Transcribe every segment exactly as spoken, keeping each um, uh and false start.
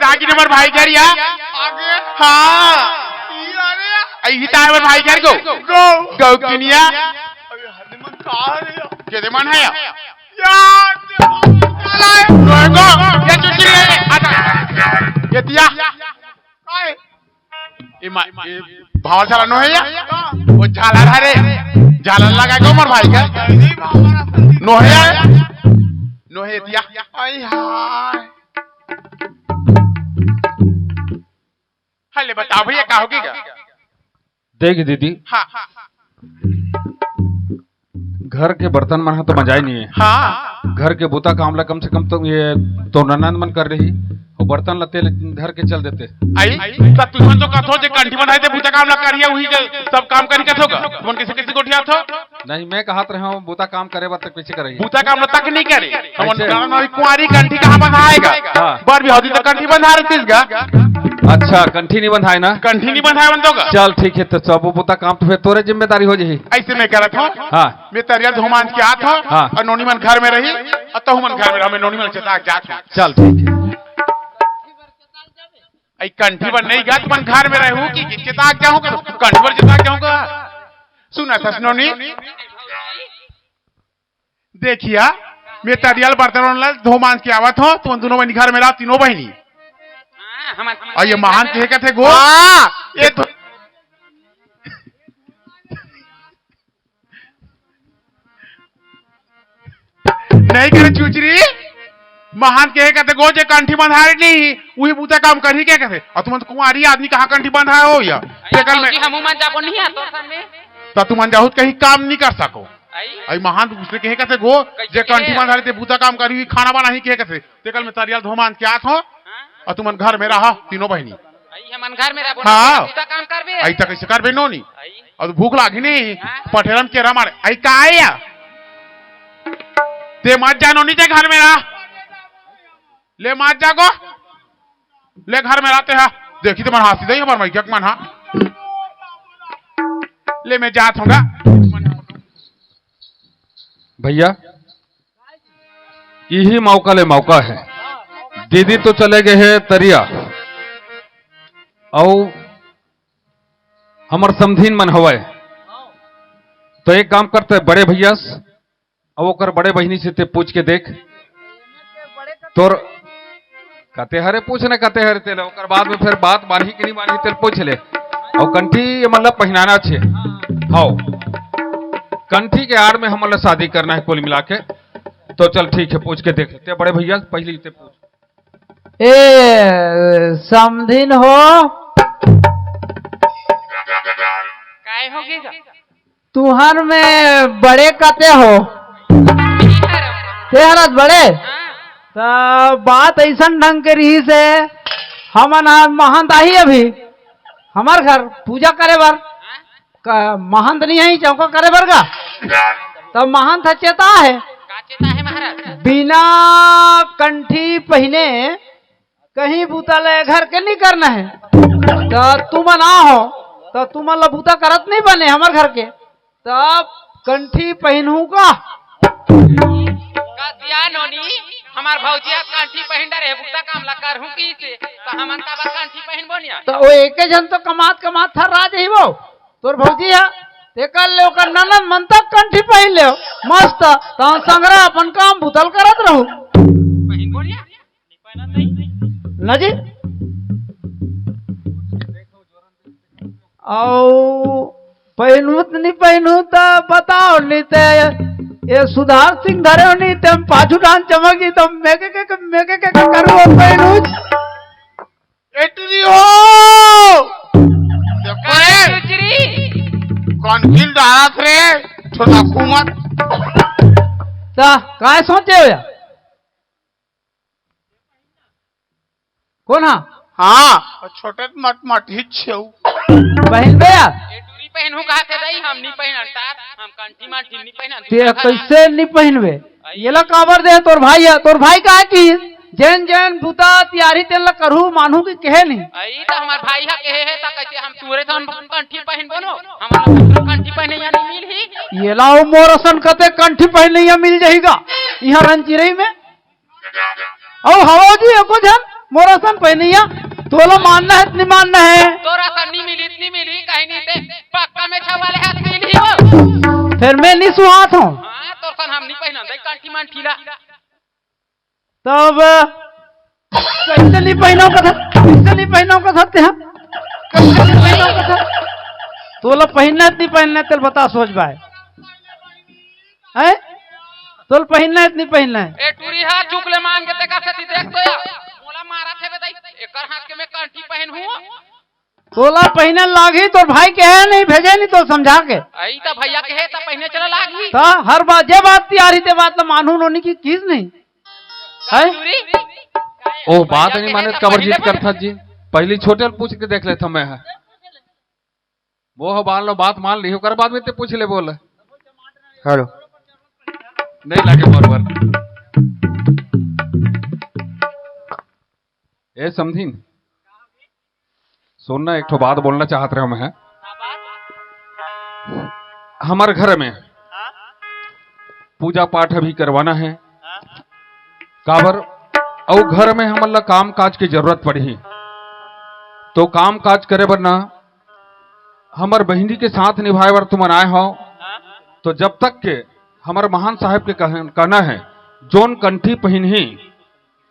ताकि हमर भाई घर या। आगे। हाँ। ई अरे। आई ही ताय हमर भाई घर गो। गो। गो किनिया। अरे, हनुमान कहाँ रे? केदे मन है या? यार, ये भाई साला है। गो, गो। ये चुचरी है। आता। ये दिया। काय? ये मा-, ये भावा साला नोहे या? वो झालर है रे। झालर लगा के हमर भाई का। नोहे या? नोहे दिया। आई हाय। हले बताओ भैया, का होगे गा? देख दीदी, हाँ। घर के बर्तन मन ह तो मजाए नहीं है। हाँ। घर के बूता काम ला कम से कम तो ये तो ननद मन कर रही, और बर्तन ला तेल धर के चल देते। आई, त तुमन तो कथो जे कंठी बंधाए ते बूता काम ला करिया, उही के सब काम करी कथो गा। तुमन कैसे कैसे गोठिया थो? नहीं, मैं कहत रहे हूँ, बूता काम करे बर तक पीछे करही। बूता काम तक नहीं करे। हमन कैसे? नवा नवी कुंवारी कंठी कहाँ बंधाएगा? हाँ। बर भी होती तो कंठी बंधा रहतीस गा। अच्छा, कंठी नहीं बंधाए ना? कंठी नहीं बंधाए बन तो गा। चल ठीक है, तो सब बूता काम तो फिर तोरे जिम्मेदारी हो जाही। ऐसे मैं करत हूँ। हाँ। मैं तरिया धोमान के आत हूँ। हाँ। और नोनी मन घर में रही, और तहु मन घर में रहो, मैं नोनी मन चेता के जात हूँ। चल ठीक है। आई कंठी बर नहीं गा, तुमन घर में रहू कि, कि चेता के जाऊँ, कंठी बर चेता के जाऊँ गा। सुना सस नोनी, देखिया, मैं तरिया ल बर्तन ला धो मांज के आवत हूँ, तुम दोनों बहनी घर में रहा, तीनों बहनी। हाँ, हमार, हमार और ये महान के कहते गो, हाँ। ये तो नहीं करे चुचरी, महान के कहते गो जे कंठी बंधाए नहीं, वही बूता काम करही के कहते। और तुम तो कुंवारी आदमी कहाँ कंठी बंधाए हो या? अरे, तेकर में जी, हमू मन जाबो नहीं आतो संगे। तो तुम मन जाहू त कहीं काम नहीं कर सको। आई? आई महान दूसरे के कहते गो, कैसे जे कंठी के? बंधाए ते बूता काम करी, खाना बनाही के कहते। तेकर में तरिया ल धो मांज के आत हो, हाँ? और तुम मन घर में रहा, तीनों बहनी। आई, हमन घर में रहबो हाँ। ना, बूता काम करबे। आई त कैसे करबे नोनी? आई। और भूख लागी नहीं, हाँ? पठेरम केरा मारे। आई का आया? ते मत जा नोनी, ते घर में रहा। ले मत जा गो। ले घर में रहते हैं। देखी तो मन हासी दई हमार मैया के मन हा। ले मैं जात हूँ गा। भैया, यही मौका ले मौका है। दीदी तो चले गए हैं तरिया, अउ हमर समधिन मन हवय, तो एक काम करते बड़े भैया से, अउ ओकर बड़े बहिनी से ते पूछ के देख। तोर कते हरे पूछ न कते हरे तेल, ओकर बाद में फिर बात मानही कि नहीं मानही तेल पूछ ले। अउ कंठी ये मतलब पहिनाना छे। हाओ। कंठी के आड़ में हमन ला शादी करना है कुल मिला के। तो चल ठीक है, पूछ के देख लेते हैं। बड़े भैया पहले ही ते पूछ। ए, समधिन हो। काय होगे गा? तुहर में बड़े कते हो? तेहरत बड़े? हाँ। त बात ऐसन ढंग के रही से, हमन आज महंत आही अभी हमर घर पूजा करे बर। हाँ। क-, महंत नहीं है चौका करे बर गा। त महंत ह चेता है। का चेता है महाराज? बिना कंठी पहिने कहीं बूता ले घर के नहीं करना है। त तुमन आ हो, त तुमन ला बूता करत नहीं बने हमर घर के। तब कंठी पहिनहू का? का सिया नोनी, हमार भौजी ह कंठी पहिन डरे, बूता काम ला करहूँ की से, त हमन काबर कंठी पहिनबो निया? त वो एके झन तो कमात कमात थर्रा जही वो, तोर भौजी ह, तेकर ले ओकर ननद मन तक कंठी पहिन ले, मस्त, त संगरा अपन काम बूता ल करत रहू। पहिनबो निया? ना जी। अउ पहिनहू त नहीं पहिनहू त बताओ, नहीं ते ये सुधार सिंह धरे हो, नहीं ते हम पाछू डान चमक जी, तो मैं के, के, के, मैं के, के, के करूँ, पहिनहू। एटरी हो। देखो रे। चुचरी। कौन किल डालत रे? छोटा घूमत। ता, काय सोचे हो यार? कौन हा? हाँ, छोटे मट मट ही छेऊ। पहिनबे या? ए टूरी पहनू कहा थे दाई, हम नहीं पहनन तार, हम कंठी मंठी नहीं पहनन। ते कैसे नहीं पहिनबे? आई। ये ला काबर दे तोर भाई है, तोर भाई का है कि जेन जेन बूता तियारी तेन ला करहू मानहू की कहे नहीं। आई तो हमार भाई हा कहे है, ता कैसे हम तोरे सन कंठी पहनबो नो? हम कंठी पहने या नहीं मिल ही। ये ला ओ मोर असन कते कंठी पहने या मिल जाएगा यहाँ रंचिरई में। अउ हवो जी, एको झन मोर असन पहिनिया, तोला मानना हे त नहीं मानना हे? तोर असन नहीं मिली, इतनी मिली, कहीं नहीं ते पक्का में छवाले हाथ मिली हो। फिर मैं नहीं सुहात हूँ। हाँ, तोर सन हम नहीं पहिना दे, कंठी मंठी ला। तब कैसे नहीं पहिनव कथा, कैसे नहीं पहिनव कथा ते, हाँ? कैसे नहीं पहिनव कथा? तोला पहिनना हे त नहीं पहिनना हे, तेला बता सोच बाय। हैं? तोला पहिनना हे त नहीं पहिनना हे? ए टूरी हा, चुक ले मान के ते का सेती देख तो या। मोला मारा थे बताई, एकर हाथ के मैं कंठी पहिन हूँ। तोला पहिने लागही, तोर भाई कहे नहीं भेजे नहीं तो समझा के। अई त भैया कहे त पहिने चला लागही। त हर बात, जे बात तियारी ते बात ल मानहू नोनी की किस नहीं। है? टूरी? ओ बात भैया नहीं कहे माने त काबर पहिने जिद बोले। करथा जी। पहली छोटे ल पूछ के देख लेथा मैं है। वो ह बाल लो बात मान ली, ओकर बाद में ते पूछ ले बोल। हेलो। नहीं लागे बरोबर। ए समधिन, सुन ना, एक ठो बात बोलना चाहत रहे मैं। हमर घर में पूजा पाठ अभी करवाना है, काबर अउ घर में हमन ला काम काज के जरूरत पड़ही, तो काम काज करे बर ना हमर बहिनी के साथ निभाए बर तुमन आए हो, तो जब तक के हमर महान साहेब के कह-, कहना है, जोन कंठी पहिनही,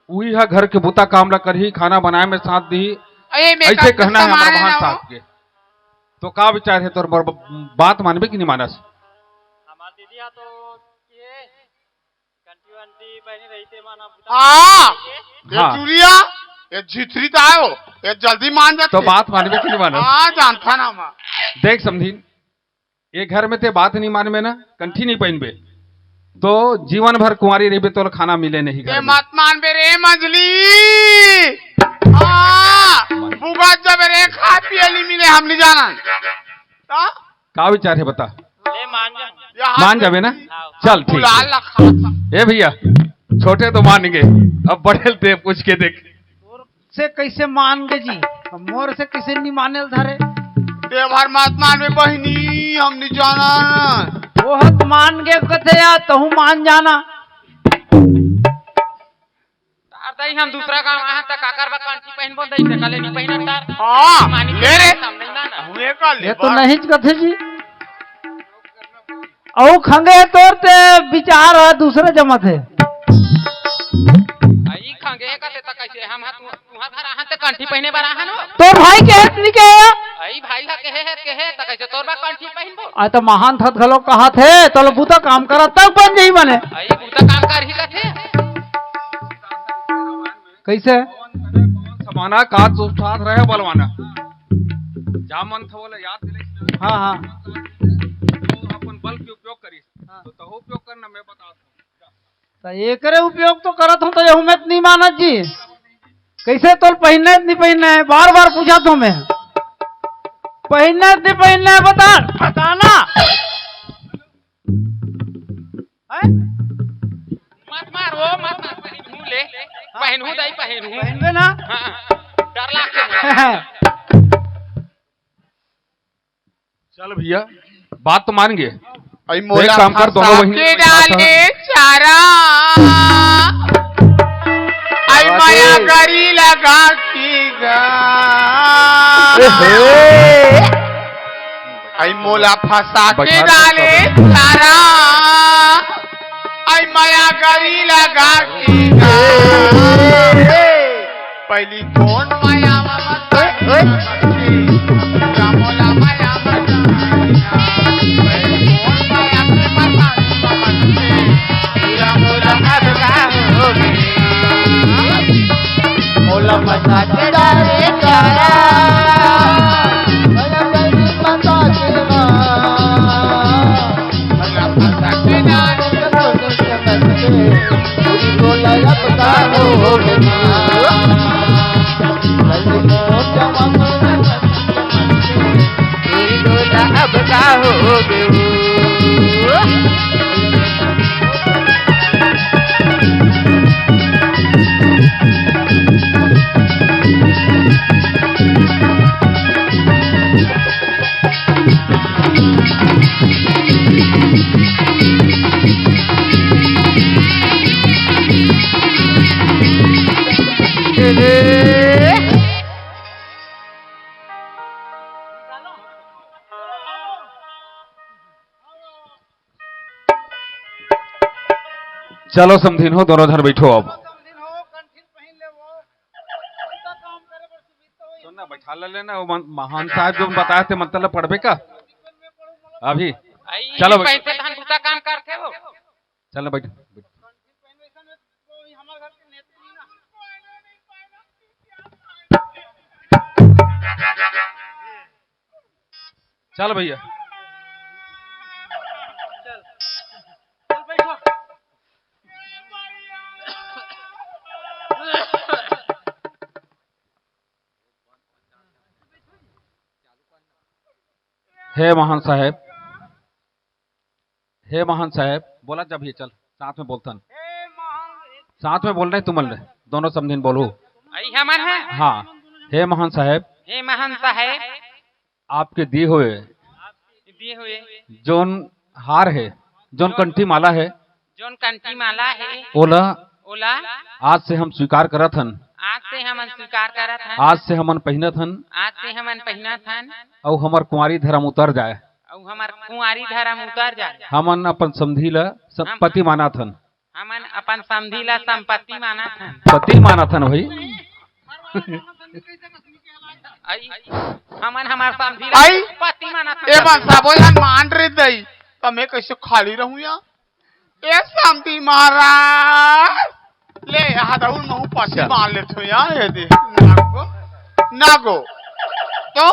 उही ह घर के बुता काम ला करही, खाना बनाए में साथ दिही। अरे, मैं ऐसे कहना है हमारे महान साहब के। तो का विचार है तोर, बर-, बात मानबे कि नहीं मानस? हमार दीदी हा तो ये कंठी वंठी पहने रही थे, माना बुता हाँ, ये हाँ। चुरिया, ये झिथरी तो आयो, ये जल्दी मान जाते। तो बात मानबे कि नहीं मानस? हाँ, जानता ना मैं। देख समधिन, ये घर में ते बात नहीं मानबे ना, कंठी नहीं पहनबे, तो जीवन भर कुंवारी रहिबे, तोला खाना मिले नहीं घर ए में। मत मानबे रे मंजली। हाँ, बुगत जबे रे, खाए पिए नहीं मिले, हम नहीं जाना। हाँ? का विचार है बता? ले मान जा। मान जाबे ना? हाँ। चल ठीक। बुला ला खा। ए भैया, छोटे तो मान गए, अब बड़े ते पूछ के देख। से कैसे मान गे जी? अब मोर से कैसे नहीं माने ल धरे? देवर मत मानबे बहिनी, हम नहीं जाना। वो हत मान गे कथे या तहू मान जाना। तार दाई हम दूसरा गांव आए त काकर बा कंठी पहिनबो दई से काले नहीं पहिना तार। हाँ, मानी ले रे। हम नहीं ना, ना। हुए का ले ये तो बा। नहीं कथे जी। अउ खंगे तोर ते विचार ह दूसरे जमत हे। अई खंगे कथे त कैसे हम हा तू, तुहार घर आहन ते कंठी पहिने बर आहन हो। तोर भाई के हेत नहीं के? अई भाई हा कहे हे, कहे त कैसे तोर बा कंठी पहिनबो? आ त महान थत घलो कहा थे, तोला बुता काम करत तक बन जाई मने। अई बुता काम कर ही कथे। कैसे? पवन करे, पवन समाना, काज सुस्तात रहे बलवाना। जा मन था बोले याद दिले। हाँ, हाँ। तो अपन बल के उपयोग करिस। हाँ। तो तहो उपयोग करना, मैं बता दूँ। तो एकरे उपयोग तो करत हूँ, तो यहू में तो नहीं मानत जी। कैसे तोल पहिनना है, नहीं पहिनना है, बार बार पूछा तो मैं। पहिनना है, नहीं पहिनना है, बता, बताना। हैं? मत मार, ओ मत मार, पहिनहूँ ले। हाँ। पहिनहूँ दाई, पहिनहूँ। पहिनबे ना? हाँ, डर लागथे मोला। चल भैया, बात तो मान गए। आई तो एक मोला काम कर, दोनों फंसा बहिनी के एक साथ डाले चारा। आई बात माया है। गरी लगा की गा। ए हे। आई मोला फंसा के बैठा डाले बैठा। चारा। आई माया गरी लगा की गा। पहली कौन माया ममता की ममता की? पूरा मोला माया ममता की। पहली कौन माया के ममता की ममता की? पूरा मोला अब का हो गया? मोला मजा के डाले चारा। मोला गई मजा के माँ। चलो समधिन हो, दोनों झन बैठो अब। सुन ना, बैठा ले लेना, वो मन-, महान साहब जो बताए थे, मंत्र ला पढ़बे का? अभी। आई, चलो, बैठ। पैसे तहन दूसरा काम करथे वो। चल ना, बैठ, बैठ। चल भैया। हे महान साहेब, हे महान साहेब, बोला जब ये चल, साथ में बोलथन। साथ में बोल रहे, तुमन ले, दोनों समधिन बोलू। आई हमन है। हाँ, हे महान साहेब, हे महान साहेब, आपके दिए हुए दिए हुए जोन हार है, जोन जोन कंठी माला है, जोन कंठी माला है, ओला ओला आज से हम स्वीकार करत हन। आज से हमन स्वीकार करत हन। आज से हमन पहिनत हन। आज से हमन पहिनत हन। अउ हमर कुंवारी धर्म उतर जाए। अउ हमर कुंवारी धर्म उतर जाए। हमन अपन समधी ला स-, हम पति मानत हन। हमन अपन समधी ला संपत्ति मानत हन। पति मानत हन भाई। आई, हमन हमर समधी ला आई। पति मानत हन। ए मन सबो झन मान रे दई, त मैं कैसे खाली रहूं या? ए शांति महाराज, ले, हाथ अउर महू पसी अच्छा। मार लेथो यार, ये दे। नागो, नागो। तो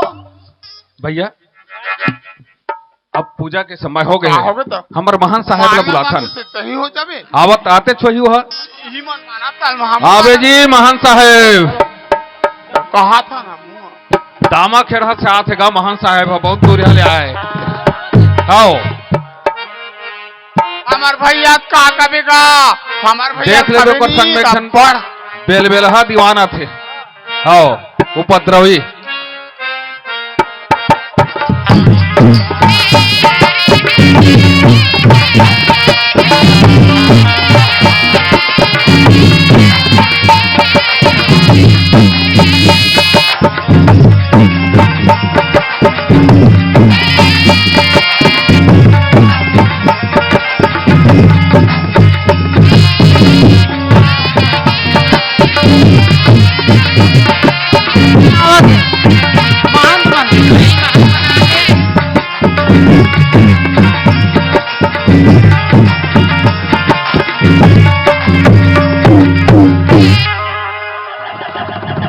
भैया, अब पूजा के समय हो गए का हे। होगे तो? हमर महान साहेब ला मारना बुलाथन। मारना से तही हो जाबे। आवत आते छोही हो। यही मन माना ताल महान आवे जी महान साहेब। कहा था ना मुँह। दामा खेड़ा से आथे गा महान साहेब ह, बहुत दूर ले आए। आओ। हमर भैया का कबे गा, हमर भैया देख ले कबे ओकर नहीं, संग में एक झन तब पर। बेलबेलहा दीवान आथे। आओ, उपद्रवी।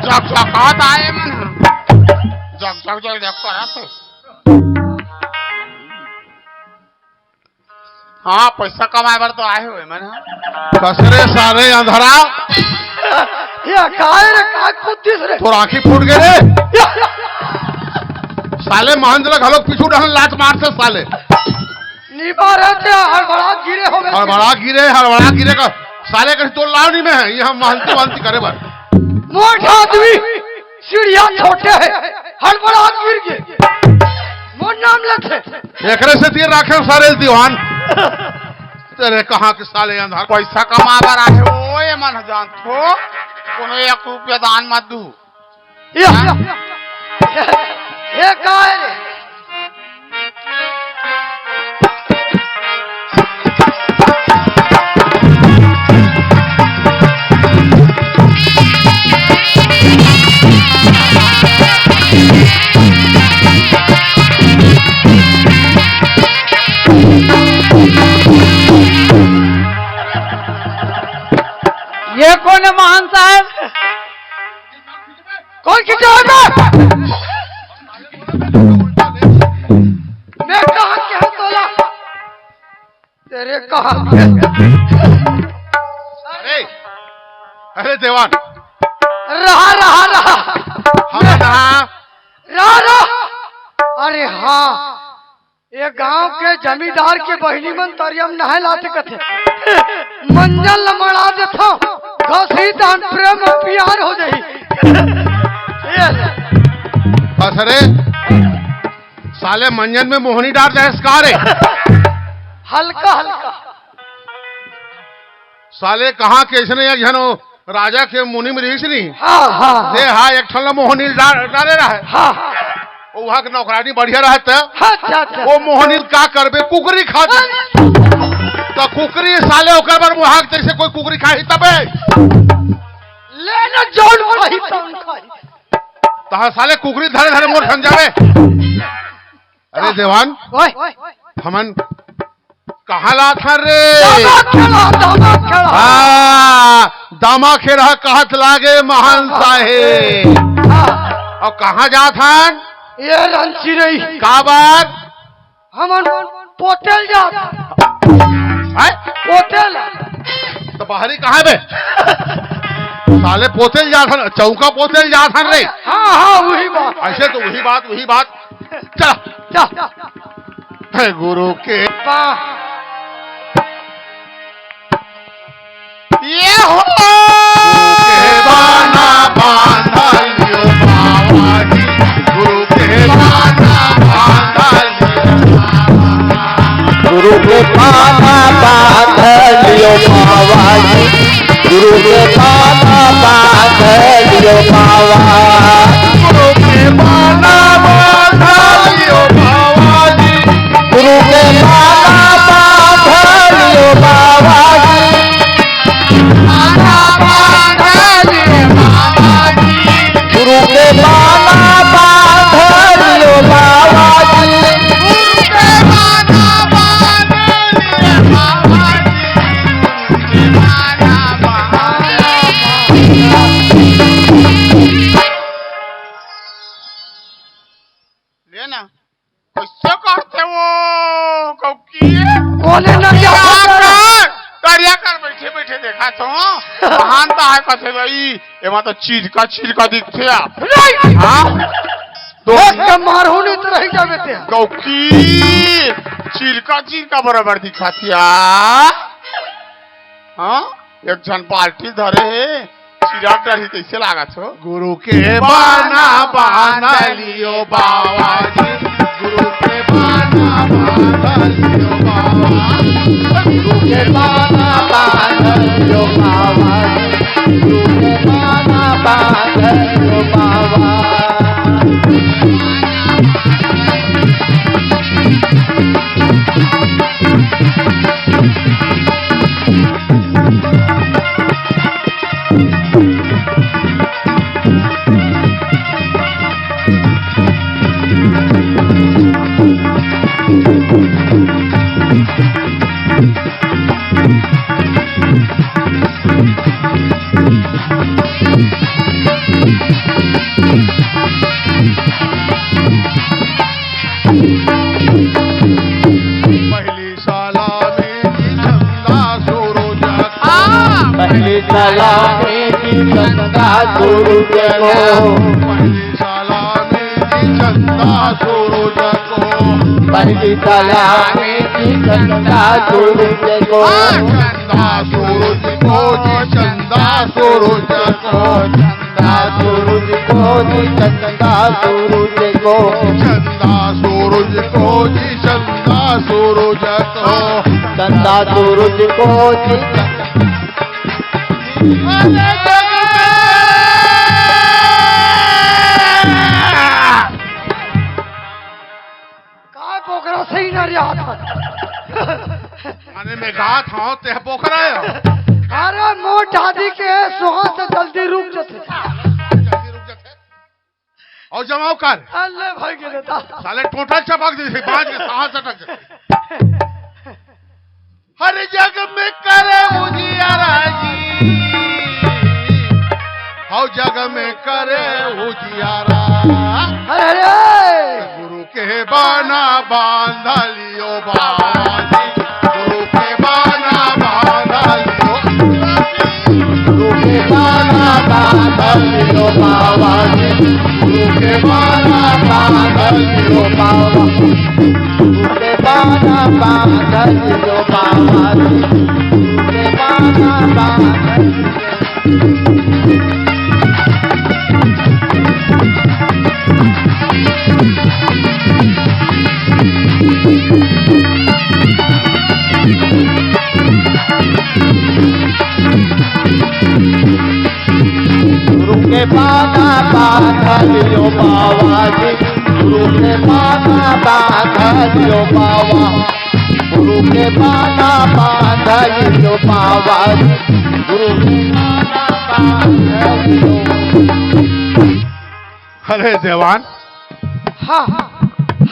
जगजगात आए मन ह। जग जग जग जग करत हे। हाँ, पैसा कमाए बर तो आए हुए मन ह। कसरे साले अंधरा। ये काय रे, काय कुत्तीस रे? तोर आँखी फूट गए रे। साले महंत ला घलोक पीछू डहन लात मारथे साले। नी मारे थे, हड़बड़ा गिरे होगे। हड़बड़ा गिरे, हड़बड़ा गिरे का। साले कहीं तोर लाव नहीं में है, ये हम महंती वहंती करे बर। मोट आदमी, सीढ़िया छोटे है, हड़बड़ा गिर गए। मोर नाम लेथे। एकरे से तीर राखे सारे दीवान। तेरे कहाँ के साले अंधार। पैसा कमा बर आए हो, ये मन जानथो। कोनो एक रुपया दान मत दू। या, या, या। ये का है रे? ये कौन है महान साहब? कौन खींचा होगा? मैं कहा क्या तोला? तेरे कहा क्या? अरे, अरे देवान। रहा, रहा, रहा। हम रहा। रहा, रहा। अरे हाँ, ये गांव के जमींदार के बहिनी मन तरिया म नहाए लाथे कथे। मंजन ल मड़ा देथव, घसी तहन प्रेम म पियार हो जाही। ये ले। बस रे, साले मंजन में मोहनी डार दे का रे? हल्का हल्का। साले कहाँ के इसने एक झन राजा के मुनि में रहिस नी। हाँ, हाँ, हाँ। दे हाँ, एक ठन ला मोहनी डा-, डाले रहे। हाँ, हाँ। वो वहाँ के नौकरानी बढ़िया रहे त। अच्छा, अच्छा। वो मोहनी का करबे, कुकरी खा दे। त कुकरी साले ओकर बर मुहाक जइसे कोई कुकरी खाही तबे। ले ना जौन खाही तौन खाही। तहां साले कुकरी धरे धरे मोर संग जावे। अरे देवान, ओए। हमन कहां लात हन रे? दामा खेला, दामा खेला। हां, दामा खेला कहत लागे महान साहेब। हां। अउ कहां जात हन? ए रंची रही। काबर? हमन पोतेल जात। हैं? पोतेल। त बाहरी कहां बे? साले पोतेल जात हन, चौका पोतेल जात हन रे। हां, हां, उही बात। अइसे तो उही बात, उही बात। चल। चल। हे गुरु के बा- ये हो। गुरु के बाना बांध लियो बाबा जी, गुरु के बाना बांध लियो। गुरु के बाना बांध लियो बाबा जी, गुरु के बाना बांध लियो बाबा। गुरु के बाना बांध लियो बाबा जी। गुरु के बाना बांध लियो बाबा जी। बाना बांध लियो बाबा जी। गुरु के बाना बांध लियो बाबा जी। गुरु के बाना बांध लियो बाबा जी। ले ना, कइसे करथे वो कौकी? कोने न जा तरिया कर, तरिया कर बइठे बइठे देखत हों। महान त हे कथे भई, एमा तो चिरका चिरका दिखथे या। नहीं। हां? तो एक मारहूं नहीं तो रही जाबे ते। कौकी चिरका चिरका बराबर दिखत या। हां? एक झन बाल्टी धरे हे, चिरक डरही तइसे लागत हो। गुरु के बाना बांध लियो बाबा जी, गुरु के बाना बांध लियो बाबा। गुरु के बाना बांध लियो बाबा जी, गुरु के बाना बांध लियो बाबा। पहली साला में जी चंदा सूरज को। हाँ। पहली साला में जी चंदा सूरज को। पहली साला में जी चंदा सूरज को। पहली साला में जी चंदा सूरज को। हाँ, चंदा सूरज को जी, चंदा सूरज को। चंदा सूरज को जी, चंदा सूरज को। चंदा सूरज को जी, चंदा सूरज को। चंदा सूरज को जी। का बोकरा सही ना रिहा था। माने मैं गात हंव, ते बोकरा हे। अरे मोर दादी के सुहा से जल्दी रुक जाथे। जल्दी रुक जाथे। अउ जमाव कर। अल्ले भाई के देता। साले टोटल चपक जइसे, बाज के साहा सटक जाथे। हर जग में करे उजियारा जी, हौ जग में करे उजियारा। अरे, अरे। गुरु के बाना बांध लियो बाबा जी, गुरु के बाना बांध लियो। गुरु के बाना बांध लियो बाबा जी, गुरु के बाना बांध लियो बाबा। गुरु के बाना बांध लियो बाबा जी, गुरु के बाना बांध लियो। गुरु के बाना बांध लियो बाबा जी, गुरु के बाना बांध लियो बाबा। गुरु के माला बांधई लो पावन, गुरु के माला बांधई लो। अरे देवान, हाँ,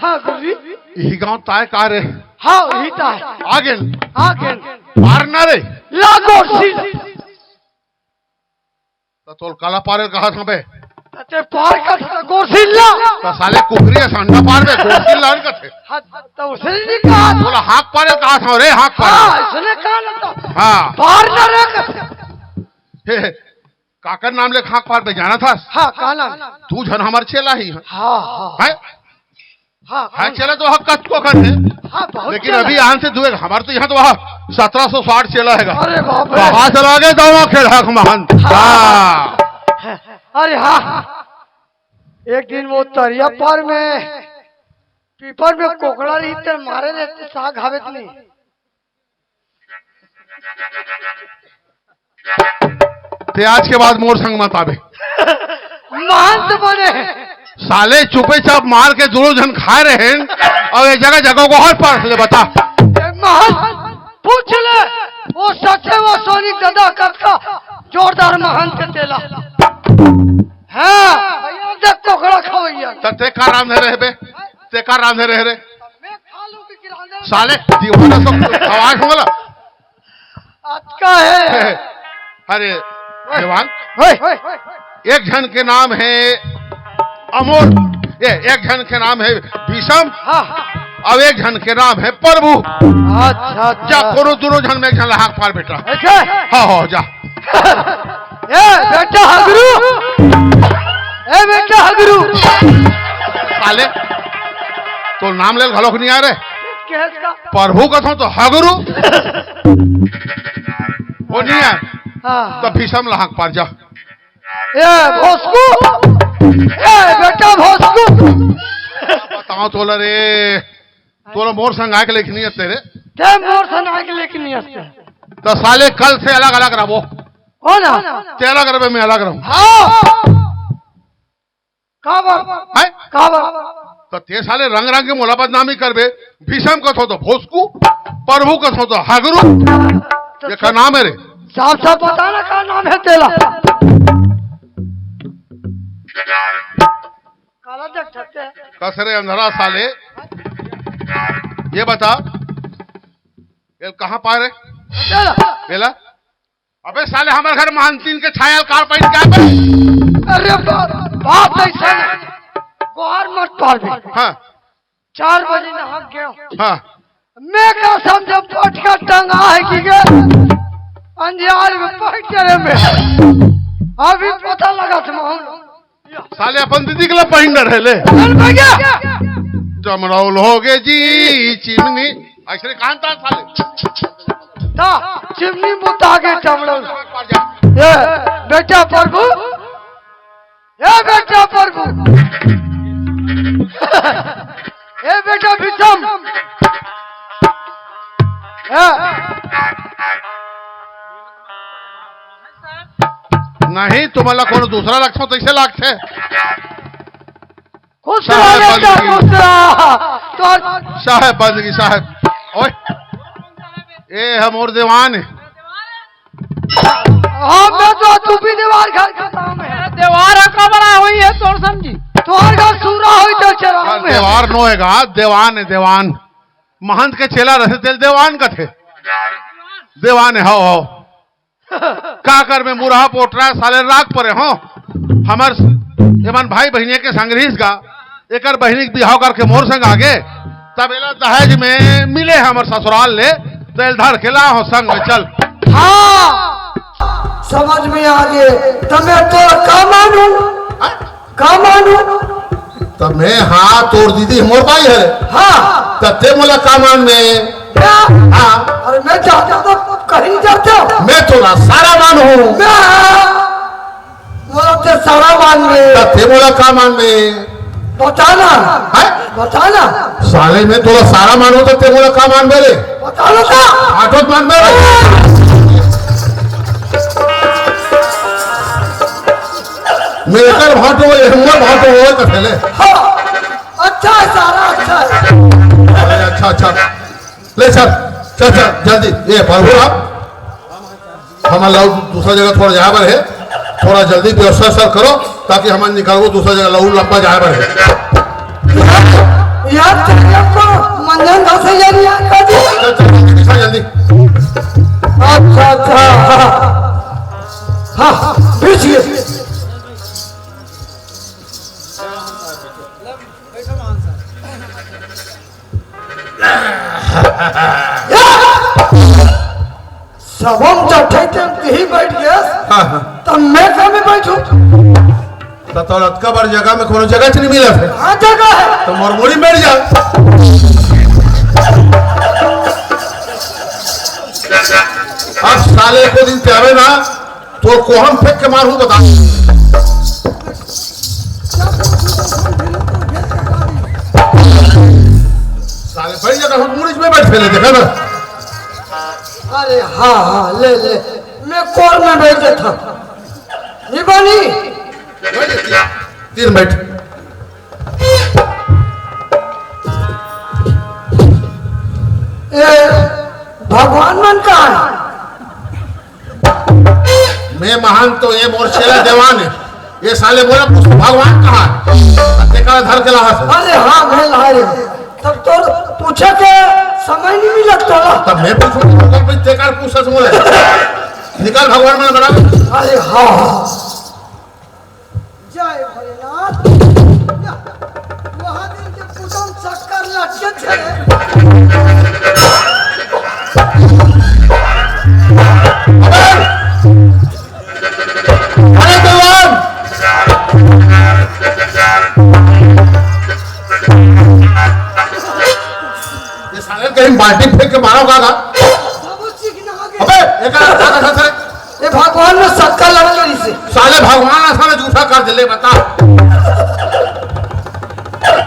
हाँ, गुरुजी। इही गांव ताय का रे? हाँ, इही ताय। आ गेन? आ गेन। पार ना रे? लागो सी। त तोला काला पारे ल कहत हंव बे? त तें पार कर गोरसिल्ला। त साले कुकरी असन अंडा पार बे, गोरसिल्ला अन कथे। हाँ, त ओसने नइ कहत। तोला हांक पारे ल कहत हंव रे, हांक पारे। हाँ, ओसने कहा ना त। हाँ। पार ना रे कथे। हे, हे, काकर नाम ले हांक पार बे, जानथस? हाँ, का नाम? तू झन हमर चेला ही हे। हाँ, हाँ। हैं? हाँ, हाँ, हाँ। चेला तो हक कतको कन हे। हाँ, बहुत लेकिन चेला अभी हे। आन से दुए, हमर तो इहाँ तो वहाँ सतरा सौ साठ चेला हे गा। अरे बाप रे। कहाँ चला गे दावा खेल हक महंत। हाँ। हाँ। अरे हाँ, एक दिन वो तरिया पार में पीपर में कोकड़ा रहिस, तेला मारे रहिस, साग हावे त नहीं। तें आज के बाद मोर संग मत आबे। महंत बने। साले चुपे चाप मार के दूनों झन खाय रहेन, अउ ए जगह जगह को हर पार ले बता। ए महंत, पूछ ले, वो सच्चे वो सोनी दादा कतका जोरदार महंत हे तेला। हाँ, भैया देख कोकड़ा खवैया। त तें का रांधे रहे बे? तें का रांधे रहे रे? मैं खा लूं कि रांधे? साले दीवाना तो आवाज हो गला। अतका हे। अरे, देवान, ओए, ओए, ओए। एक झन के नाम हे अमोल, ए, एक झन के नाम हे भीषम, हाँ। अउ एक झन के नाम हे प्रभु। अच्छा, अच्छा। जा, कोनो दूनों झन में एक झन ला हांक पार बेटा। ऐसे? हाँ, हाँ, जा। ए, बेटा हगरू। ए, बेटा हगरू। साले, तोर नाम ले घलोक नइ आय रे। केस का? प्रभु कथों त हगरू। वो नइ आय। हाँ। त भीषम ला हांक पार जा। ए भोसकू, ए बेटा भोसकू। बताओ तोला रे, तोला मोर संग आय के लेखनी हे तेरे। ते मोर संग आय के लेखनी हे। त साले कल से अलग-अलग रहिबो। कौन हे? ते अलग रहिबे, मैं अलग रहूं। हाँ। काबर? हैं? काबर? त ते साले रंग रंग के मोला बदनामी करबे, भीषम कथों त भोसकू, प्रभु कथों त हगरू। त ये का नाम हे रे? साफ साफ बता ना, का नाम हे तेला? काला देख सकते हैं। कस रे अंधरा साले, ये बता, ये कहाँ पाय रे? तेला। एला? अबे साले, हमर घर महंतिन के छाया ल काल पहिन के आबे। अरे बा-, बात अइसन हे। गोहार मत पारबे। हाँ। चार बजे नहा के गेंव। हाँ। मैं का समझेंव पटका टंगा हे कि गे? अंधियार में पहिन के रे मैं। अभी पता लगथे माहौल। साले अपन दीदी के ला पहिन डरे ले। चल भैया। जमरौल हो गे जी चिमनी। अइसने कान ता साले। ता चिमनी बुता गे जमरौल। ए बेटा प्रभु, ए बेटा प्रभु, ए बेटा भीषम, ए। नहीं, तुमला कोनो दूसरा लगथे, तइसे लगथे। खुश रह बेटा, खुश रह। तो साहेब बंदगी साहेब। ओए, ए हमर देवान हे। हाँ, मैं तो तू भी देवार घर का नाम हे। देवार ह का बड़ा होही हे तोर समझी? तोर घर सूरा होही तो चला। देवार नो हे गा, देवान हे, देवान। महंत के चेला रहिथे तेला देवान कथे। देवान हे, हव, हव। का करबे, मुरहा पोटरा साले राख परे हों। हमर एमन भाई बहिनी के संग रहिस गा, एकर बहिनी के बिहाव करके मोर संग आगे, तब एला दहेज में मिले हमर ससुराल ले, त एला धर के लाहों संग में चल। हाँ, समझ में आगे, त मैं तोर का मानूं? का मानूं? त मैं, हाँ, तोर दीदी मोर बाई हरे। हाँ। त ते मोला का मानबे? क्या? हाँ। अरे मैं जाता तो कहीं जाता। मैं तोला सारा मानहूं। मैं, मोला ते सारा मानबे। त ते मोला का मानबे? बता ना। हैं? बता ना। साले मैं तोला सारा मानहूं त ते मोला का मानबे रे? बता ना ता। आठों मानबे रे। मैं एकर भांटो, ये हमर भांटो होय कथे ले। हाँ, अच्छा हे सारा, अच्छा हे। अरे अच्छा, अच्छा। ले चल, चल, चल, जल्दी। ए प्रभु राम, हमन ला दूसरा जगह थोड़ा जाए बर हे, थोड़ा जल्दी व्यवस्था सर करो, ताकि हमन निकलबो दूसरा जगह, लहू लंबा जाए बर हे। यार, यार, तेरे को मंजन घासे जा रही है, काजी। चल, चल, जल्दी, दिखा जल्दी। अच्छा, अच्छा, हाँ, हाँ, बीच ये। सबम जठे ते कहीं बैठ गया, हाँ, हाँ। तब मैं कहाँ में बैठूं? तो तोर अतका बड़ जगह में कोनो जगह च नहीं मिला थे। हाँ, जगह है। तो मोर मुड़ी बैठ जा। अब साले को दिन ते आवे ना, तो कोहम फेंक के मारू, बता। साले बैठ जा, हम मुड़ी में बैठ ले, देखा ना। अरे हाँ, हाँ, ले, ले, मैं कोर में बैठ जाता। नहीं बनी। बैठ जा, तीन बैठ। ए, भगवान मन कहाँ है? मैं महान तो ये मोर चेला देवान है। ये साले बोला, "पुष्प भगवान कहाँ है?" तेकरा धर के लाहा से। अरे हाँ, मैं ला रहे हूँ। तब तो पूछे के समय नहीं मिला तोला। तब मैं पूछूं, तो भाई तेकरा पूछा से बोले। निकाल भगवान मन बना। अरे हाँ, हाँ। जय भोलेनाथ। या, वहाँ दिन के पुतम चक्कर लटके थे। अरे भगवान! ये साले कहीं बाल्टी फेंक के मारो का, का? बाबू चिकना के। अबे, एक हाथ, हाथ, हाथ, हाथ। ये भगवान में शक्कर लग गई से। साले भगवान ना साले जूठा कर दे, ले बता।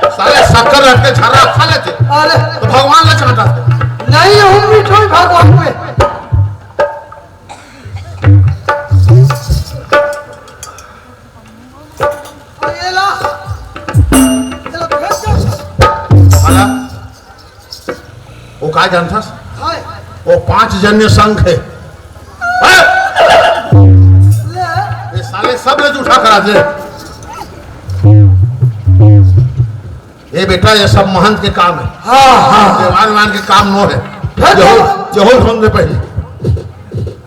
साले शक्कर लटके झर्रा खा लेते। अरे। तो भगवान ला चाटा। नहीं, हम मिठोई भगवान में। और ये ला। ये ला, भेज दो। भला। वो का जानथस? हाय। वो पांच जन्य संघ है। हैं? ले। ये साले सब ले जूठा करा दे। ये बेटा, ये सब महंत के काम है। हाँ, हाँ। देवान वान के काम नो है। फिर यहो, तो यहो सुन ले पहले।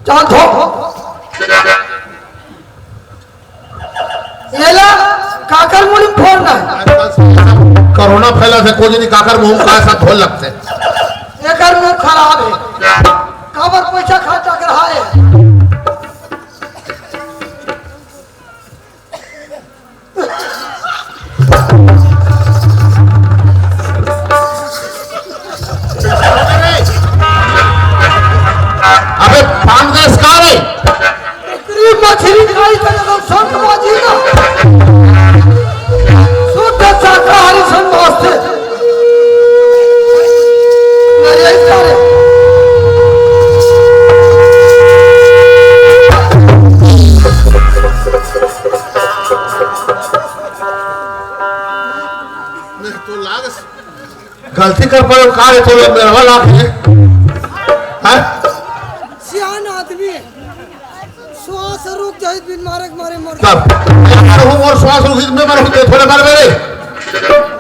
चल धो। एला काकर मुड़ी में फोड़ना है। कोरोना फैला से कोई नहीं, काकर मुंह का साथ धोल लगते। एकर मुंह खराब है। काबर पैसा खर्चा कर रहा है। अबे पान का स्कार है। एकरी मछली खाई त एकदम संत बाजी ना। शुद्ध शाकाहारी संत वास्ते। अरे, अरे। नहीं तो लाग गलती कर पाए, का रे, थोड़ा मेरवा लाग है। हैं? सियान आदमी है। श्वास रुक जाए, बिन मारे के मारे मर तब। मैं मरहूँ और श्वास रुक, मैं मरहूँ, ते थोड़े मर मेरे।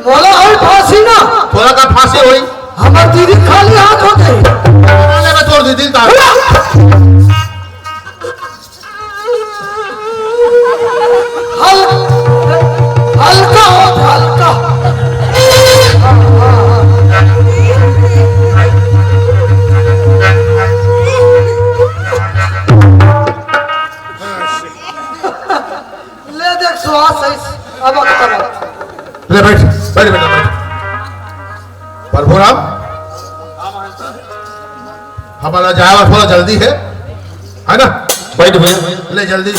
मोला होई फांसी ना। थोड़ा का फांसी होई। हमार दीदी खाली हाथ होते। माने में तोड़ दी दिल तार। हल-, हल्का हो, हल्का। ले देख, श्वास है, अब अकबर। ले बैठ, बैठ बेटा, बैठ। प्रभु राम, हमारा जाए वाला थोड़ा जल्दी है, है ना? बैठ भैया। ले जल्दी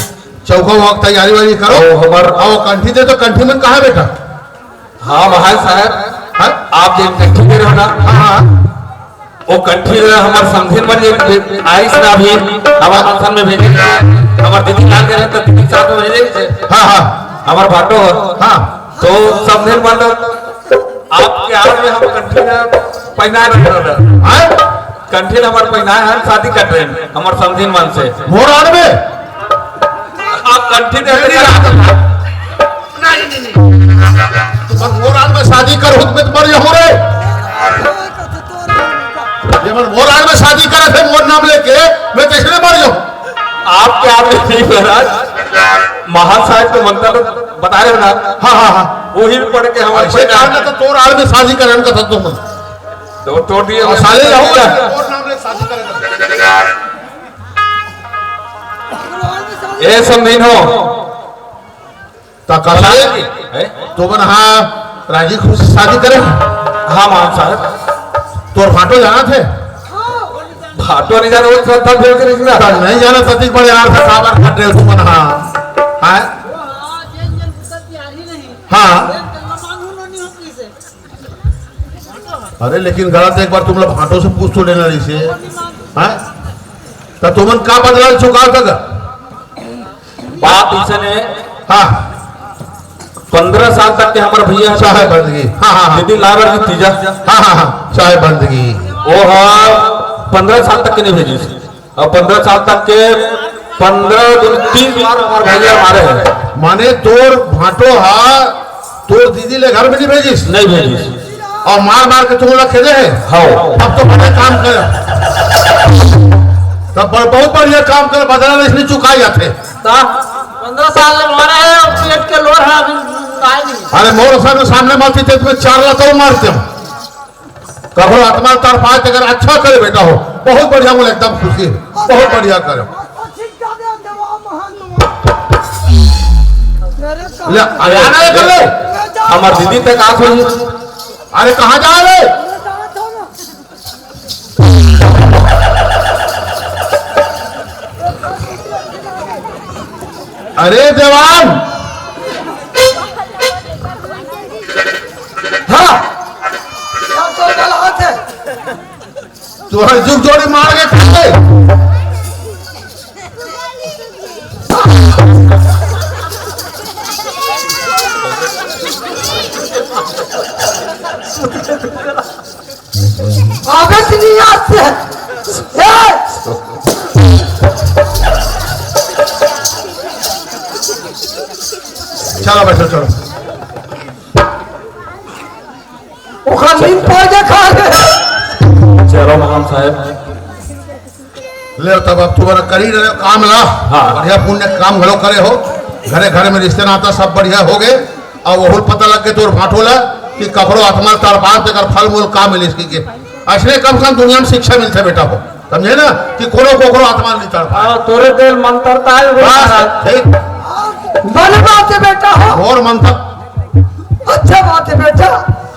चौका वौका तैयारी वारी करो। ओ, हमार आओ, कंठी दे तो, कंठी मन कहाँ है बेटा? हाँ महाराज साहब, हाँ? आप जे कंठी दे रहे हो ना, हाँ, हाँ। वो कंठी दे हमार समधिन मन जे आइस ना अभी, हमार मंथन में भेजे, हमार दीदी लान दे रहे तो दीदी साथ में भेजे। हाँ, हाँ। हमार भाटो हो। हाँ। तो समधिन मन आपके आड़ में हम कंठी दे पहिनाए रहे दादा। हैं? कंठी ल हमर पहिनाए हन, शादी कर रहे हन हमर समधिन मन से। मोर आड़ में? आप कंठी दे दे। नहीं, नहीं, नहीं। तुमन मोर आड़ में शादी करहू त मैं तो मर जाहूं रे। ये मन मोर आड़ में शादी करे थे मोर नाम लेके, मैं कैसे मर जाहूं? आपके आड़ में नहीं महाराज, महान साहब के मंत्र बता रहे हो ना? हाँ, हाँ, हाँ। वही पढ़ के हम ऐसे कहा ना तो तोर आड़ में शादी करन का था तुम। तो तोड़ दिए और साले जाओ क्या? ए समधिन हो। ता का साले? हैं? तो बन हाँ राजी खुशी शादी करे। हाँ महान साहब। तोर भांटो जानथे? भांटो नहीं जाने, वो श्रद्धा भेज के नहीं सुना। ता नहीं जाना सतीक बड़े यार था काबर खट रहे तुमन हाँ। हाँ? हाँ। अरे लेकिन गलत एक बार तुम लोग भांटो से पूछ तो लेना रहिसे। हाँ? तो तुमन का बदला चुकाव था? बात अइसन हे। हाँ। पंद्रह साल तक के हमर भैया साहेब बंदगी। हाँ, हाँ, हाँ। दीदी लावर की तीजा। हाँ, हाँ, हाँ। साहेब बंदगी। वो हा पंद्रह साल तक के नहीं भेजिस। और पंद्रह साल तक के पंद्रह दिन तीन बार हमर भैया मारे हैं। माने तोर भांटो हा तोर दीदी ले घर में नहीं भेजिस? नहीं भेजिस। और मार मार के तुम लोग खेले हैं? हाँ। अब तो बड़े काम कर। तब ब-, बहुत बढ़िया काम कर, बदला नहीं इसने चुका जाते। ता पंद्रह साल ले मारा है और पेट के लोर है, अभी आए नहीं। अरे मोर सामने, सामने मत थे, तुम्हें चार लात और मारते हो। कखरो आत्मा तड़पाए ते अगर अच्छा करे बेटा हो, बहुत बढ़िया, बोले एकदम खुशी है, बहुत बढ़िया करे। ले, अरे आना है कर ले। हमार दीदी तक आ सोई। अरे कहाँ जा रहे? अरे देवान, हाँ, तुहर जुग जोड़ी मार के खाए। अबे तेरी याद से। ए! चलो बैठो, चलो। ओखर नींद पड़ गया खा के। चलो महान साहब। ले तब अब तुम्हारा करी रहे काम ला। हाँ। बढ़िया पुण्य काम घलो करे हो। घरे घरे में रिश्ते नाता सब बढ़िया हो गए। और वहुल पता लग गए तोर भांटो ला कि ककरो आत्मा तड़पात तेकर फल मूल का मिलिस की के। ऐसने कम से कम दुनिया में शिक्षा मिलते बेटा हो। समझे ना कि कोनो कोकरो आत्मा नहीं तड़पा। हाँ, तोरे दिल मंत्र ताल वो बस, महाराज। ठीक। बन बात है बेटा हो। और मंत्र। अच्छा बात है बेटा।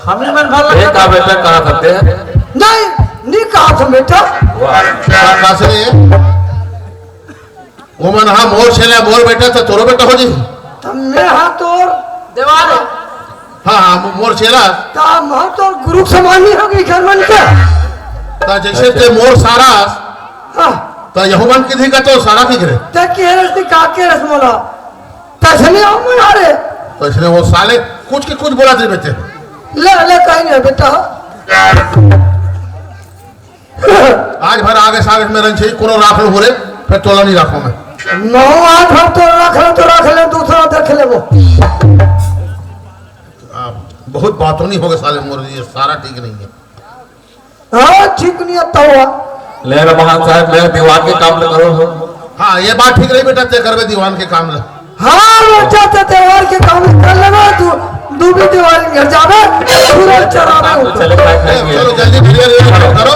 हमें मन भला ये का बेटा कहा करते हैं? नहीं, नहीं कहा था बेटा। वाह। का, का से ये? वो मन, हाँ, मोर छेला, मोर बेटा तो तोरो बेटा हो जी। तब मैं हाँ तोर देवार। हाँ, हाँ, मो-, मोर छेला। तब हम तोर गुरु के समान नहीं हो गई घर मन के। ता जैसे अच्छा। ते मोर सारा, हाँ। ता यहू मन की धी का तो सारा की करे। ते के रस दी का के रस मोला। तैसे नहीं आओ मन आ रे। तो इसने वो साले कुछ के कुछ बोला दे बेटे। ले, ले, कहीं नहीं बेटा। आज भर आगे सागे में रंग चाहिए, कोनो राख लो बोले, फिर तोला नहीं राखो मैं। नो, आज भर तो रख ले, तो रख ले, दूसरा देख ले वो। आप बहुत बातों नहीं होगे साले मोर, ये सारा ठीक नहीं है। हाँ, ठीक नहीं आता हुआ। ले रे महान साहब, ले दीवान के काम ले करो हो। हाँ, ये बात ठीक रही बेटा, ते करबे दीवान के काम ले। हाँ, बेटा, ते त्योहार के काम कर लेना, तू, तू भी त्योहार घर जावे, पूरा चरावे ऊपर। चले, खाए, खाए, ए, चलो, जल्दी video ready करो।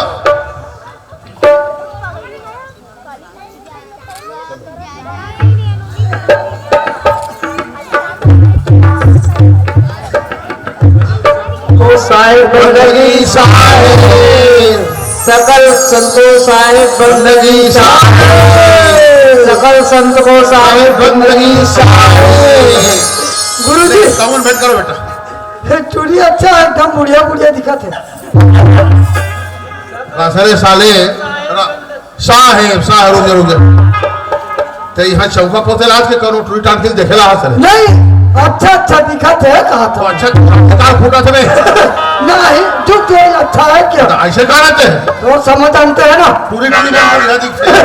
ओ साहेब बंदगी साहेब, सकल संतो साहेब बंदगी साहेब, सकल संत को साहेब बंदगी साहेब। गुरु जी, कमल भेंट करो बेटा। हे चूड़ी अच्छा है, एकदम बुढ़िया बुढ़िया दिखत है। हाँ, सारे साले, साहेब, साहेब, रुक जा, रुक जा। ते यहाँ चौका पोते लाज के करो, टूरी टांग के देखे ला हंस रहे। नहीं, अच्छा, अच्छा दिखा थे, कहा तो था। अच्छा, कार फूटा थे। नहीं, जो तेल अच्छा है क्या? से का रहते हैं? तो समझ जानते हैं ना? टूरी टूरी बन के यहाँ दिखते हैं।